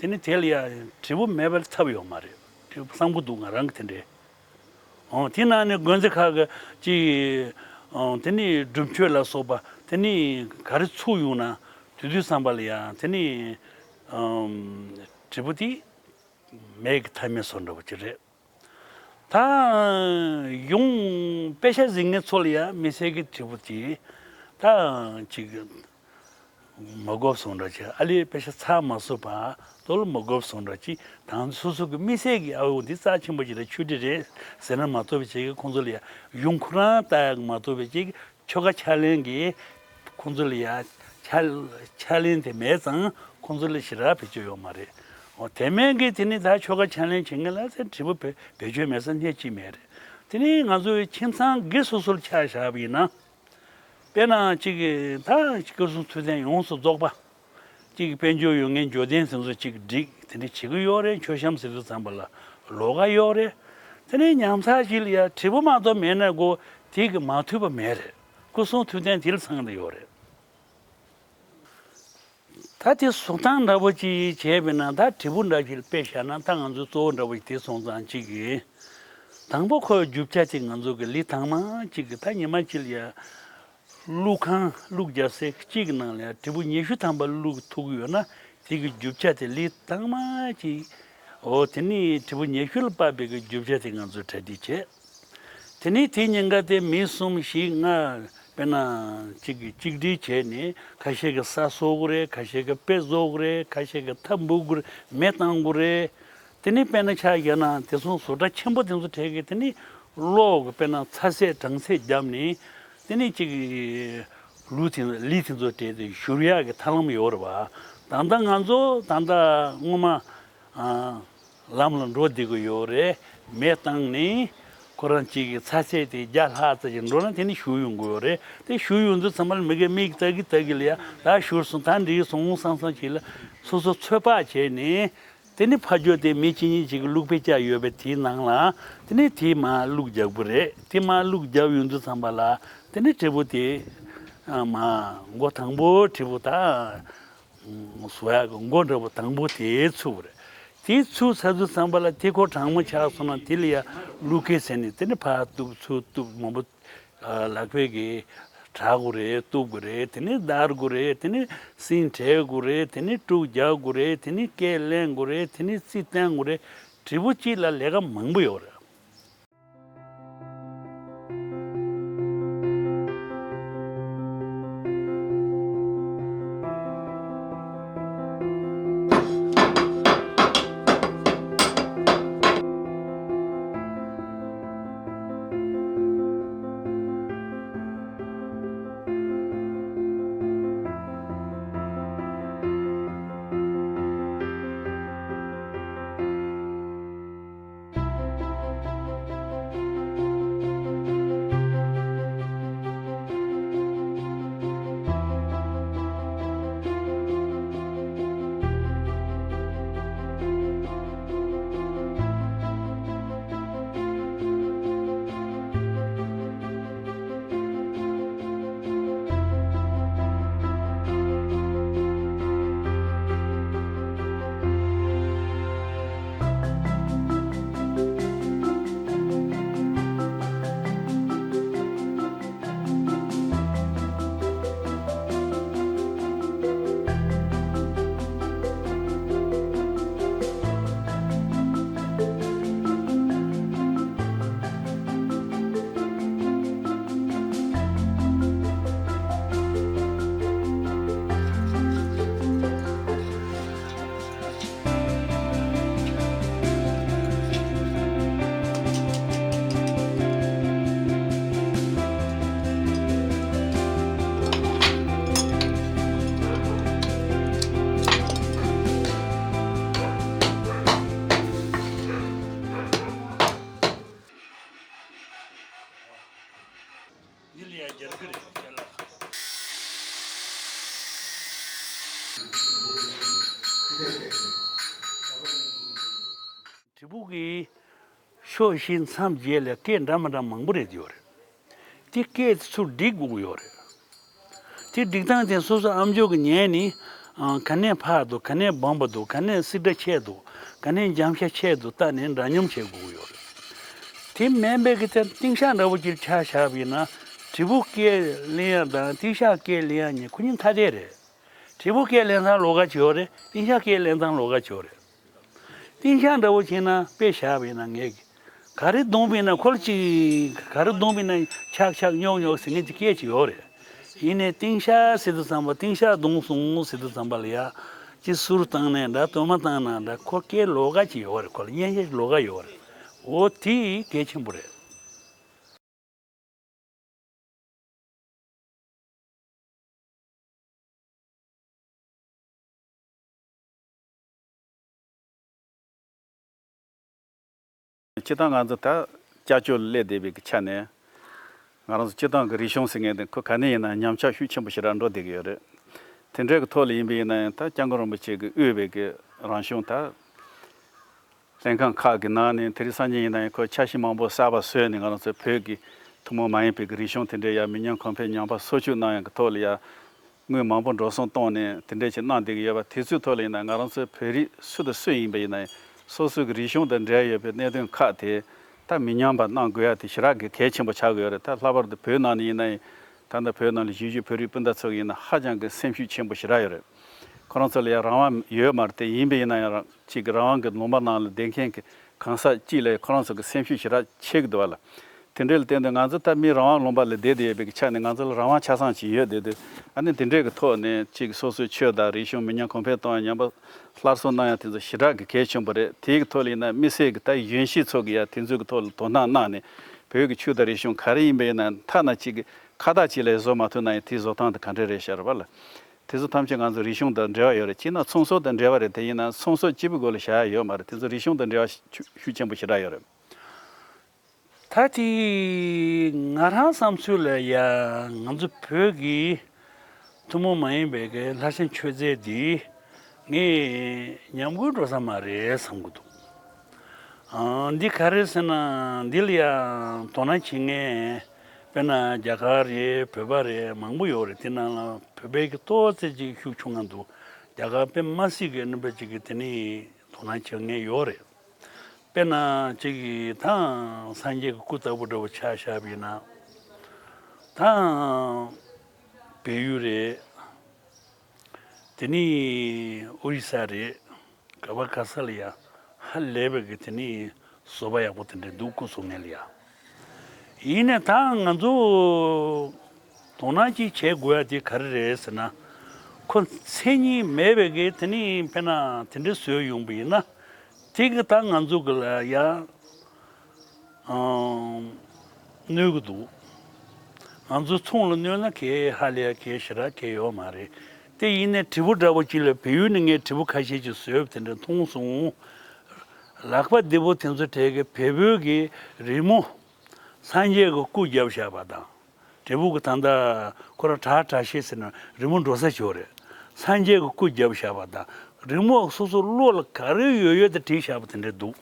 དེ་ནི་དེ་ལ་ཡ་དྲིལ་བུ་མེད་པར་ཐབས་ཡོད་མ་རེད། དྲིལ་བུ་བསམ་གྱི་འདུག་ང་རང་གི་དེ་འདྲའི། ཨོ་དེ་ནང་ནས་དགོན་སྡེ་ཁག་གི་ཅིག་ཨོ་དེ་ནི་སྒྲུབ་མཆོད་ལ་སོགས་པ་དེ་ནི་ག་རེ་ཚུགས་ཡོང་ན་དེ་དུས་བསམ་པ་ལ་ཡ་དེ་ནི་ཨམ་དྲིལ་བུ་དེ་མེད་ཀྱི་ཐབས་མེད་བཟོ་འདྲ་བོ་ཅིག་རེད། ད་ཡོང་དཔེ་ཆ་གཟིགས་མཁན་ཚོ་ལ་ཡང་མི་སེར་གྱི་དྲིལ་བུ་དེ་ད་ཅིག་མ་དགོས་སོང་འདྲ་ཅིག་ཨ་ལས་དཔེ་ཆ་ཚར་མ་སོང་བར་དོ་ལ་མ་དགོས་སོང་འདྲ་ཅིག་དང་སོ་སོ་གི་མི་སེར་གྱི་ཨ་འོ་འདི་རྩ་ཆེན་པོ་ཅིག་རེད། ཆོས་སྒྲིག་རེད་ཟེར་ན་མ་གཏོགས་པའི་ཅིག་ཁོང་ཚོ་ལ་ཡང་ཡོང་ཁོ་རང་ལྟ་ཡག་མ་གཏོགས་པའི་ཅིག་ཆོ་ག་ཕྱག་ལེན་གྱི་ཁོང་ཚོ་ལ་ཡ་ཕྱག་ཕྱག་ལེན་དེ་མེད་ཙང་ཁོང་ཚོ་ལ་ཞེ་དྲག་བེད་སྤྱོད་ཡོད་མ་རེད། འོ་དེ་མིན་གྱི་དེ་ནི་ད་ཆོ་ག་ཕྱག་ལེན་བྱེད་མཁན་ལ་ཚེ་དྲིལ་བུ་བེད་བེད་སྤྱོད་མེད་ས་སྣེ་གཅིག་མེད་རེད། དེ་ནི་ང་ཚོའི་ཁྱིམ་ཚང་སྒེར་སོ་སོར་ཆ་བཞག་པ་ཡིན་ན། དཔེར་ན་གཅིག་གི་ད་སྐུ་གསུང་ཐུགས་རྟེན་ཡོངས་སུ་རྫོགས་པ། གཅིག་དཔལ་འབྱོར་ཡོད་མཁན་འབྱོར་ལྡན་དེ་ཚོ་གཅིག་སྒྲིག་དེ་འདྲ་བྱེད་ཀྱི་ཡོད་རེད། མཆོད་བཤམས་ཟེར་དུས་ཙམ་པ་ལ་ལོགས་ཀ་ཡོད་རེད། དེ་ནས་ཉམས་ཚགས་ཅིག་ལ་ཡ་དྲིལ་བུ་མ་གཏོགས་མེད་ན་གོ་དེ་གི་མ་ཐུབ་པ་མེད་རེད། སྐུ་གསུང་ཐུགས་རྟེན་དེ་ལ་ཚང་བསྡད་ཡོད་རེད། ད་དེ་བཟོ་སྟངས་འདྲ་པོ་ཅིག་བྱས་པས་ན་ད་དྲིལ་བུ་འདྲ་ཞིག་དཔེ་བཞག་ན་ད་ང་ཚོའི་གཙོ་བོ་འདྲ་པོ་ཞིག་དེ་སོང་ཙང་གཅིག་གི་དང་པོ་ཁོའི་རྒྱུ་ཆ་དེ་ང་ཚོ་གི་ལི་ཐང་མ་གཅིག་གི་ད་ཉི་མ་གཅིག་ལ་ཡ། བླུགས་ཁང་བླུགས་རྒྱག་ས་གཅིག་གི་ནང་ལ་ཡང་དྲིལ་བུ་ཉི་ཤུ་ཐམ་པ་བླུགས་ཐུབ་ཀྱི་ཡོད་ན་དེ་གི་རྒྱུ་ཆ་དེ་ལི་ཐང་མ་གཅིག་འོ་དེ་ནི་དྲིལ་བུ་ཉི་ཤུ་ལ་དཔག་པའི་གི་རྒྱུ་ཆ་དེ་ང་ཚོས་གྲ་སྒྲིག་བྱས། དེ་ནི་དེ་ཉིན་ཀ་དེ་མི་གསུམ་བཞི་ལྔ་དཔེར་ན་གཅིག་གི་གཅིག་སྒྲིལ་བྱས་ནས་ཁ་ཤས་ཀྱི་ས་བཟོ་དགོས་རེད། ཁ་ཤས་ཀྱི་དཔེ་བཟོ་དགོས་རེད། ཁ་ཤས་ཀྱི་ཐབ་འབུད་དགོས་རེད། མེ་བཏང་དགོས་རེད། དེ་ནི་དཔེར་ན་ཆ་བཞག་ན་དེ་ཚོ་བཟོ་གྲྭ་ཆེན་པོ་དེ་ཚོ་གྲས་ཀྱི་དེ་ནི་གློག་གི་དཔེར་ན་ཚ་ཚད་གྲང་ཚད་བརྒྱབ་ནས་དེ་ནི་གཅིག་ལུག་དེ་ལི་དེ་ཚོ་སྤྲད་དེ་བཞུར་ཡག་གི་ཐབས་ལམ་ཡོད་རེད་བ། ད་ལྟ་ང་ཚོ་ད་ལྟ་སྔོན་མ་ལམ་ལ་འགྲོ་བསྡད་ཀྱི་ཡོད་རེད། མེ་བཏང་ནས་ཁོ་རང་གཅིག་གི་ཚ་ཚད་དེ་བརྒྱ་ལྷག་ཙམ་ཞིག་འགྲོ་ན་དེ་ནི་བཞུར་ཡོང་གི་ཡོད་རེད། དེ་བཞུར་ཡོང་དུས་ཚང་མ་ལ་མི་གི་མིག་ལྟ་གི་ལྟ་གི་ལ་ཡ་ད་བཞུར་སོང་ད་འགྲིག་སོང་བསམ་བསམ་ཞིག་ལ་སོ་སོ་ཚོད་དཔག་བྱས་ནས། དེ་ནི་ཕར་ཕྱོགས་དེ་མི་གཅིག་གཉིས་ཅིག་གི་བླུགས་དཔེ་བཅག་ཡོད་པའི་དེའི་ནང་ལ་དེ་ནི་དེ་མར་བླུགས་རྒྱག་དགོས་རེད། དེ་མར་བླུགས་རྒྱབ་ཡོང་དུས་ཙམ་པ་ལ་དེ་ནི་དྲིལ་བུ་དེ་མར་མགོ་དང་པོ་དྲིལ་བུ་ད་བཟོ་ཡག་གི་མགོ་འདྲ་བོ་དང་པོ་དེ་ཚུགས་པ་རེད། དེ་ཚུགས་ཚར་དུས་ཙམ་པ་ལ་དེ་ཁོ་གྲང་མོ་ཆགས་སོང་ན་དེ་ལ་ཡ་བླུགས་ཁུ་ཟེར་ནས་དེ་ནི་ཕར་གཏུབ་ཚུར་གཏུབ་མང་པོ། ལག་པས་ཀྱིས་དྲག་དགོས་རེད། གཏུབ་དགོས་རེད། དེ་ནས་བརྡར་དགོས་རེད། དེ་ནས་སྲིན་བྲེག་དགོས་རེད། དེ་ནས་དཀྲུག་རྒྱག་དགོས་རེད། དེ་ནས་སྐེ་ལེན་དགོས་རེད། དེ་ནས་རྩི་བསྟན་དགོས་རེད། དྲིལ་བུ་གཅིག་ལ་ལས་ཀ་མང་པོ་ཡོད་རེད། དྲིལ་བུ་གི་ཕྱོགས་བཞི་མཚམས་བརྒྱད་ལ་སྐད་འདྲ་མི་འདྲ་མང་པོ་རེད་ཡོད་རེད། དེ་སྐད་དེ་ཚུར་སྒྲིག་དགོས་ཀྱི་ཡོད་རེད། དེ་སྒྲིག་སྟངས་དེ་སོ་སོ་ཨམ་ཅོག་གིས་ཉན་ནས། ཨང་། ག་ནས་ཕར་འདུག་ག་ནས་སྦོམ་པ་འདུག་ག་ནས་སིལ་སྒྲ་ཆད་འདུག་ག་ནས་འཇམ་ཤ་ཆད་འདུག་བལྟས་ནས་འདྲ་མཉམ་བྱེད་དགོས་ཀྱི་ཡོད་རེད། དེ་མིན་པའི་གི་དེ་ཏིང་ཤག་འདྲ་བོ་ཅིག་ཆ་བཞག་པ་ཡིན་ན། དྲིལ་བུ་སྐད་ལེན་ཡ་དང་ཏིང་ཤག་སྐད་ལེན་ཡ་གཉིས་ཁོ་གཉིས་ཐ་དད་རེད། དྲིལ་བུ་སྐད་ལེན་སྟངས་ལོགས་ཀ་ཅིག་ཡོད་རེད། ཏིང་ཤག་སྐད་ལེན་སྟངས་ལོགས་ཀ་ཅིག་ཡོད་རེད། ཏིང་ཤག་འདྲ་བོ་བྱས་ན་དཔེ་བཞག་པ་ཡིན་ན། ངས་ག་རེ་བརྡུངས་པ་ཡིན་ན་ཁོ་ལ་ཅིག་ག་རེ་བརྡུངས་པ་ཡིན་ན་ཆག་ཆག་ཉོག་ཉོག་ཟེར་མཁན་གྱི་སྐད་ཅིག་ཡོད་རེད། ཡིན་ནའི་ཏིང་ཤག་ཟེར་དུས་ཙམ་པ། ཏིང་ཤག་བརྡུངས་སོང་ཟེར་དུས་ཙམ་པ་ལ་ཡ། ཅིག་ཟུར་བཏང་ནས་འདྲ། དོ་མ་བཏང་ན་འདྲ། ཁོ་སྐད་ལོགས་ཀ་ཅིག་ཡོད་རེད། ཁོ་ལ་སྙན་ཞེན་ལོགས་ཀ་ཡོད་རེད། འོ་དེ་གལ་ཆེན་པོ་རེད། སྤྱིར་བཏང་ང་ཚོ་ད་ཅ་ཅོ་ལ་སླེབས་བསྡད་པའི་ཆ་ནས། ང་རང་ཚོ་སྤྱིར་བཏང་གི་རིག་གཞུང་ཟེར་མཁན་དེ་ཁོ་ག་ནས་ཡིན་ན་ཉམས་ཆག་ཤུགས་ཆེན་པོ་ཞེ་དྲག་འགྲོ་བསྡད་ཀྱི་ཡོད་རེད། དེ་འདྲའི་གི་ཐོག་ལ་ཡིན་པ་ཡིན་ན་ཡང་། ད་སྐྱབས་མགོན་རིན་པོ་ཆེ་གི་དབུས་པའི་གི་རང་གཞུང་ད་ལྷན་ཁང་ཁག་གི་ནང་ནས། དེ་རིང་སང་ཉིན་ཡིན་ན་ཡང་ཁོས་འཆར་གཞི་མང་པོ་གསར་པ་བཟོས་ནས། ང་རང་ཚོའི་བོད་ཀྱི་ཐུན་མོང་མ་ཡིན་པའི་གི་རིག་གཞུང་དེ་འདྲའི་ཡ་མི་ཉམས་གོང་འཕེལ་ཉམས་པ་སོར་ཆུད་གནང་ཡག་གི་ཐོག་ལ་ཡ་དངུལ་མང་པོ་འགྲོ་སོང་བཏང་ནས་དེ་འདྲ་ཅིག་གནང་བསྡད་ཀྱི་ཡོད་པ། དེ་ཚོའི་ཐོག་ལ་ཡིན་ན་ང་རང་ཚོའི་བོད་རིགས་སུ་དང་སུ་ཡིན་པ་ཡིན་ན་ཡང་། སོ་སོའི་གི་རིག་གཞུང་དང་འབྲེལ་ཡོད་པའི་གནད་དོན་ཁག་དེ་ད་མི་ཉམས་པ་གནང་དགོས་ཡ་དེ་ཞེ་དྲག་གི་གལ་ཆེན་པོ་ཆགས་ཀྱི་ཡོད་རེད། ད་ལྷག་པར་དུ་བོད་ནང་ནས་ཡིན་ན་ཡང་། ད་ལྟ་བོད་ནང་ལ་བཞུགས་བཞུགས་བོད་རིགས་སྤུན་ཟླ་ཚོ་གི་ཡིན་ན་ཧ་ཅང་གི་སེམས་ཤུགས་ཆེན་པོ་ཞེ་དྲག་ཡོད་རེད། ཁོ་རང་ཚོ་ལ་ཡང་རང་དབང་ཡོད་མ་རེད་དེ། ཡིན་པ་ཡིན་ན་ཡང་རང་གཅིག་གི་རང་དབང་གི་ལུང་པ་ནང་ལ་བསྡད་མཁན་གྱི་གང་ཟག་གཅིག་ལ་ཡང་ཁོ་རང་ཚོ་གི་སེམས་ཤུགས་ཞེ་དྲག་ཆེ་གི་འདུག་བ་ལ། དེ་འདྲ་ལ་བརྟེན་ཏེ་ང་ཚོ་ད་མི་རང་དབང་ལུང་པ་ལ་བསྡད་བསྡད་ཡོད་པའི་ཆ་ནས། ང་ཚོ་ལ་རང་དབང་ཆ་ཚང་ཅིག་ཡོད་བསྡད་དུས། ཨ་ནི་དེ་འདྲའི་གི་ཐོག་ནས་གཅིག་སོ་སོའི་ཆོས་དང་རིག་གཞུང་མི་ཉམས་གོང་འཕེལ་གཏོང་ཡ། ཉམས་པ་སླར་གསོ་གནང་ཡ་དེ་ཚོ་ཞེ་དྲག་གི་གལ་ཆེན་པོ་རེད། དེའི་གི་ཐོག་ལ་ཡིན་ན་དམིགས་བསལ་གྱི་ད་གཞོན་སྐྱེས་ཚོ་གི་ཡ་དེ་ཚོའི་གི་ཐོག་ལ་དོ་སྣང་གནང་ནས། བོད་ཀྱི་ཆོས་དང་རིག་གཞུང་ག་རེ་ཡིན་པ་ཡིན་ན་ཐ་ན་གཅིག་གི་ཁ་བཏགས་གཅིག་ལས་བཟོ་མ་ཐུབ་ན་ཡང་དེའི་བཟོ་སྟངས་དེ་ག་འདྲ་རེད་ཤག་རེད་པ་ལ། དེ་ཚོ་ཐམས་ཅད་ང་ཚོ་རིག་གཞུང་དང་འབྲེལ་བ་ཡོད་རེད། སྤྱིར་ན་ཚོང་ཟོག་དང་འབྲེལ་བ་རེད་དེ། ཡིན་ན་ཚོང་ཟོག་གཅིག་པུའི་སྒོ་ལ་བཞག་ཡ་ཡོད་མ་རེད། དེ་ཚོ་རིག་གཞུང་དང་འབྲེལ་བ་ཤུགས་ཤུགས་ཆེན་པོ་ཞེ་དྲག་ཡོད་རེད། ད་དེ་ང་རང་བསམ་ཚུལ་ལ་ཡ། ང་ཚོ་བོད་ཀྱི་ཐུན་མོང་མ་ཡིན་པའི་གི་ལྷ་ཆེན་མཆོད་རྫས་འདི་ངས་ཉམས་རྒུད་འགྲོ་ས་མ་རེད་བསམ་གྱི་འདུག་ཨང་། འདི་ག་རེ་ཟེར་ན། འདི་ལ་ཡང་དོ་སྣང་བྱེད་མཁན། དཔེར་ན་རྒྱ་གར་རེད། བོད་པ་རེད། མང་པོ་ཡོད་རེད། དེ་ནང་ལ་བོད་པའི་གི་ཏོག་ཙམ་ཅིག་ཤུགས་ཆུང་ང་འདུག་རྒྱ་གར་དཔེ་མ་སྲིད་ཀྱི་རྣམ་པ་ཅིག་གི་དེ་ནི་དོ་སྣང་བྱེད་མཁན་ཡོད་རེད། དཔེར་ན་ཅིག་གི་ད་སངས་རྒྱས་ཀྱི་སྐུ་ལྟ་བུ་འདྲ་བོ་ཆ་བཞག་པ་ཡིན་ན། ད་བལ་ཡུལ་རེད། དེ་ནི་ཨོ་རི་ས་རེད། ག་པར་ག་ས་ལ་ཡ་ཧ་ལས་པའི་གི་དེ་ནི་བཟོ་པ་ཡག་པོ་དེ་འདྲ་འདུག་སྐུ་བཟོ་མཁན་ལ་ཡ། ཡིན་ནའི་ད་ང་ཚོ་དོ་སྣང་ཅིག་བྱེད་དགོས་ཡ་དེ་ག་རེ་རེད་ཟེར་ན། ཁོ་མཚན་ཉིད་མེད་པའི་གི་དེ་ནི་དཔེར་ན་དེ་འདྲ་བཟོས་ཡོང་པ་ཡིན་ན། དེ་གི་ད་ང་ཚོ་གི་ལ་ཡ་ཨང་གནོད་གི་འདུག་ང་ཚོ་ཚོང་ལ་གནོད་ན་གལ་ཧ་ལས་ཡ་གལ་ཞེ་དྲག་གལ་ཡོད་མ་རེད། དེ་ཡིན་ནའི་དྲིལ་བུ་འདྲ་བོ་ཅིག་ལ། བལ་ཡུལ་ནས་ངས་དྲིལ་བུ་ཁ་ཤས་ཅིག་བཟོས་པ་དེ་འདྲ་མཐོང་སོང་། ལག་པ་བདེ་པོ་དེ་ཚོ་གྲས་ཀྱི་བལ་པོའི་གི་རི་མོ། སངས་རྒྱས་ཀྱི་སྐུ་བརྒྱབ་བཞག་པ་དང་། དྲིལ་བུ་གི་ད་ལྟ་ཁོ་རང་བྲག་བྲག་ཤེས་ཟེར་ན་རི་མོ་འགྲོ་ས་ཅིག་ཡོད་རེད། སངས་རྒྱས་ཀྱི་སྐུ་བརྒྱབ་བཞག་པ་དང་། རི་མོ་སོ་སོ་བློ་ལ་ག་རེ་ཡོད་ཡོད་དེ་བྲིས་བཞག་པ་དེ་འདྲ་འདུག་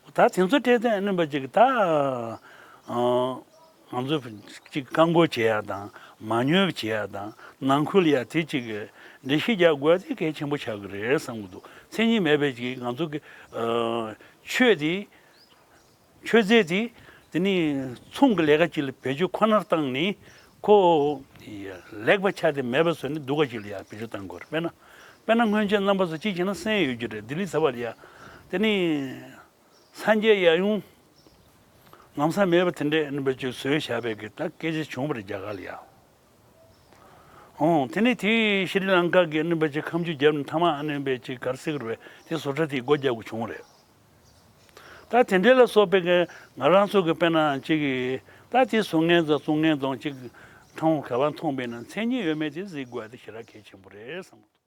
ད་དེ་ཚོ་གྲས་དེ་རྣམ་པ་ཅིག་ད་ཨ་ང་ཚོ་ཅིག་བཀག་འགོག་བྱེད་ཡ་དང་། མ་ཉོས་པ་བྱེད་ཡ་དང་། ནང་ཁུལ་ལ་ཡ་དེ་ཅིག་འགྲེལ་བཤད་རྒྱག་དགོས་ཡ་དེ་གལ་ཆེན་པོ་ཆགས་ཀྱི་རེད་བསམ་གྱི་འདུག་མཚན་ཉིད་མེད་པའི་ཅིག་ང་ཚོ་གི་ཨ་ཆོས་དེ། མཆོད་རྫས་དེ། དེ་ནི་ཚོང་གི་ལས་ཀ་ཅིག་ལ་བེད་སྤྱོད་ཁོ་ནར་བཏང་ནས། ཁོ་ལེགས་པ་ཆ་དེ་མེད་པ་བཟོས་ནས་སྡུག་ག་ཅིག་ལ་ཡ་བེད་སྤྱོད་བཏང་དགོས་རེད། དཔེར་ན། དཔེར་ན་སྔོན་ཆད་རྣམ་པ་ཚོ་གཅིག་བྱས་ན་གསན་ཡོད་རྒྱུ་རེད། ལྡི་ལི་ཟེར་བ་ལ་ཡ། དེ་ནི་སངས་རྒྱས་ཡབ་ཡུམ་ལམ་སང་མེད་པ་དེ་འདྲས་རྣམ་པ་ཅིག་བཟོས་བཞག་པའི་གི་ད་སྐད་ཆ་བྱུང་བ་རེད། རྒྱ་གར་ལ་ཡ། ཨོ། དེ་ནས་དེ་ཤྲི་ལང་ཀ་གི་རྣམ་པ་ཅིག་ཁ་མཆུ་བརྒྱབ་ནས་མཐའ་མ་ཨ་ནེ་བས་ཅིག་ག་རེ་ཟེར་གི་རེད་པས། དེ་བཟོ་གྲྭ་དེས་སྒོ་བརྒྱབ་དགོས་བྱུང་བ་རེད། ད་དེ་འདྲས་ལ་སོགས་པའི་གི་ང་རང་ཚོ་གི་དཔེར་ན་ཅིག་གི་ད་དེ་བཟོ་མཁན་ཚོ་བཙོང་མཁན་ཚོ་ཅིག་ཐང་ག་བ་མཐོང་པས་ན་མཚན་ཉིད་ཡོད་མེད་དེ་གཟིགས་དགོས་ཡ་དེ་ཞེ་དྲག་གལ་ཆེན་པོ་རེད་བསམ་གི་འདུག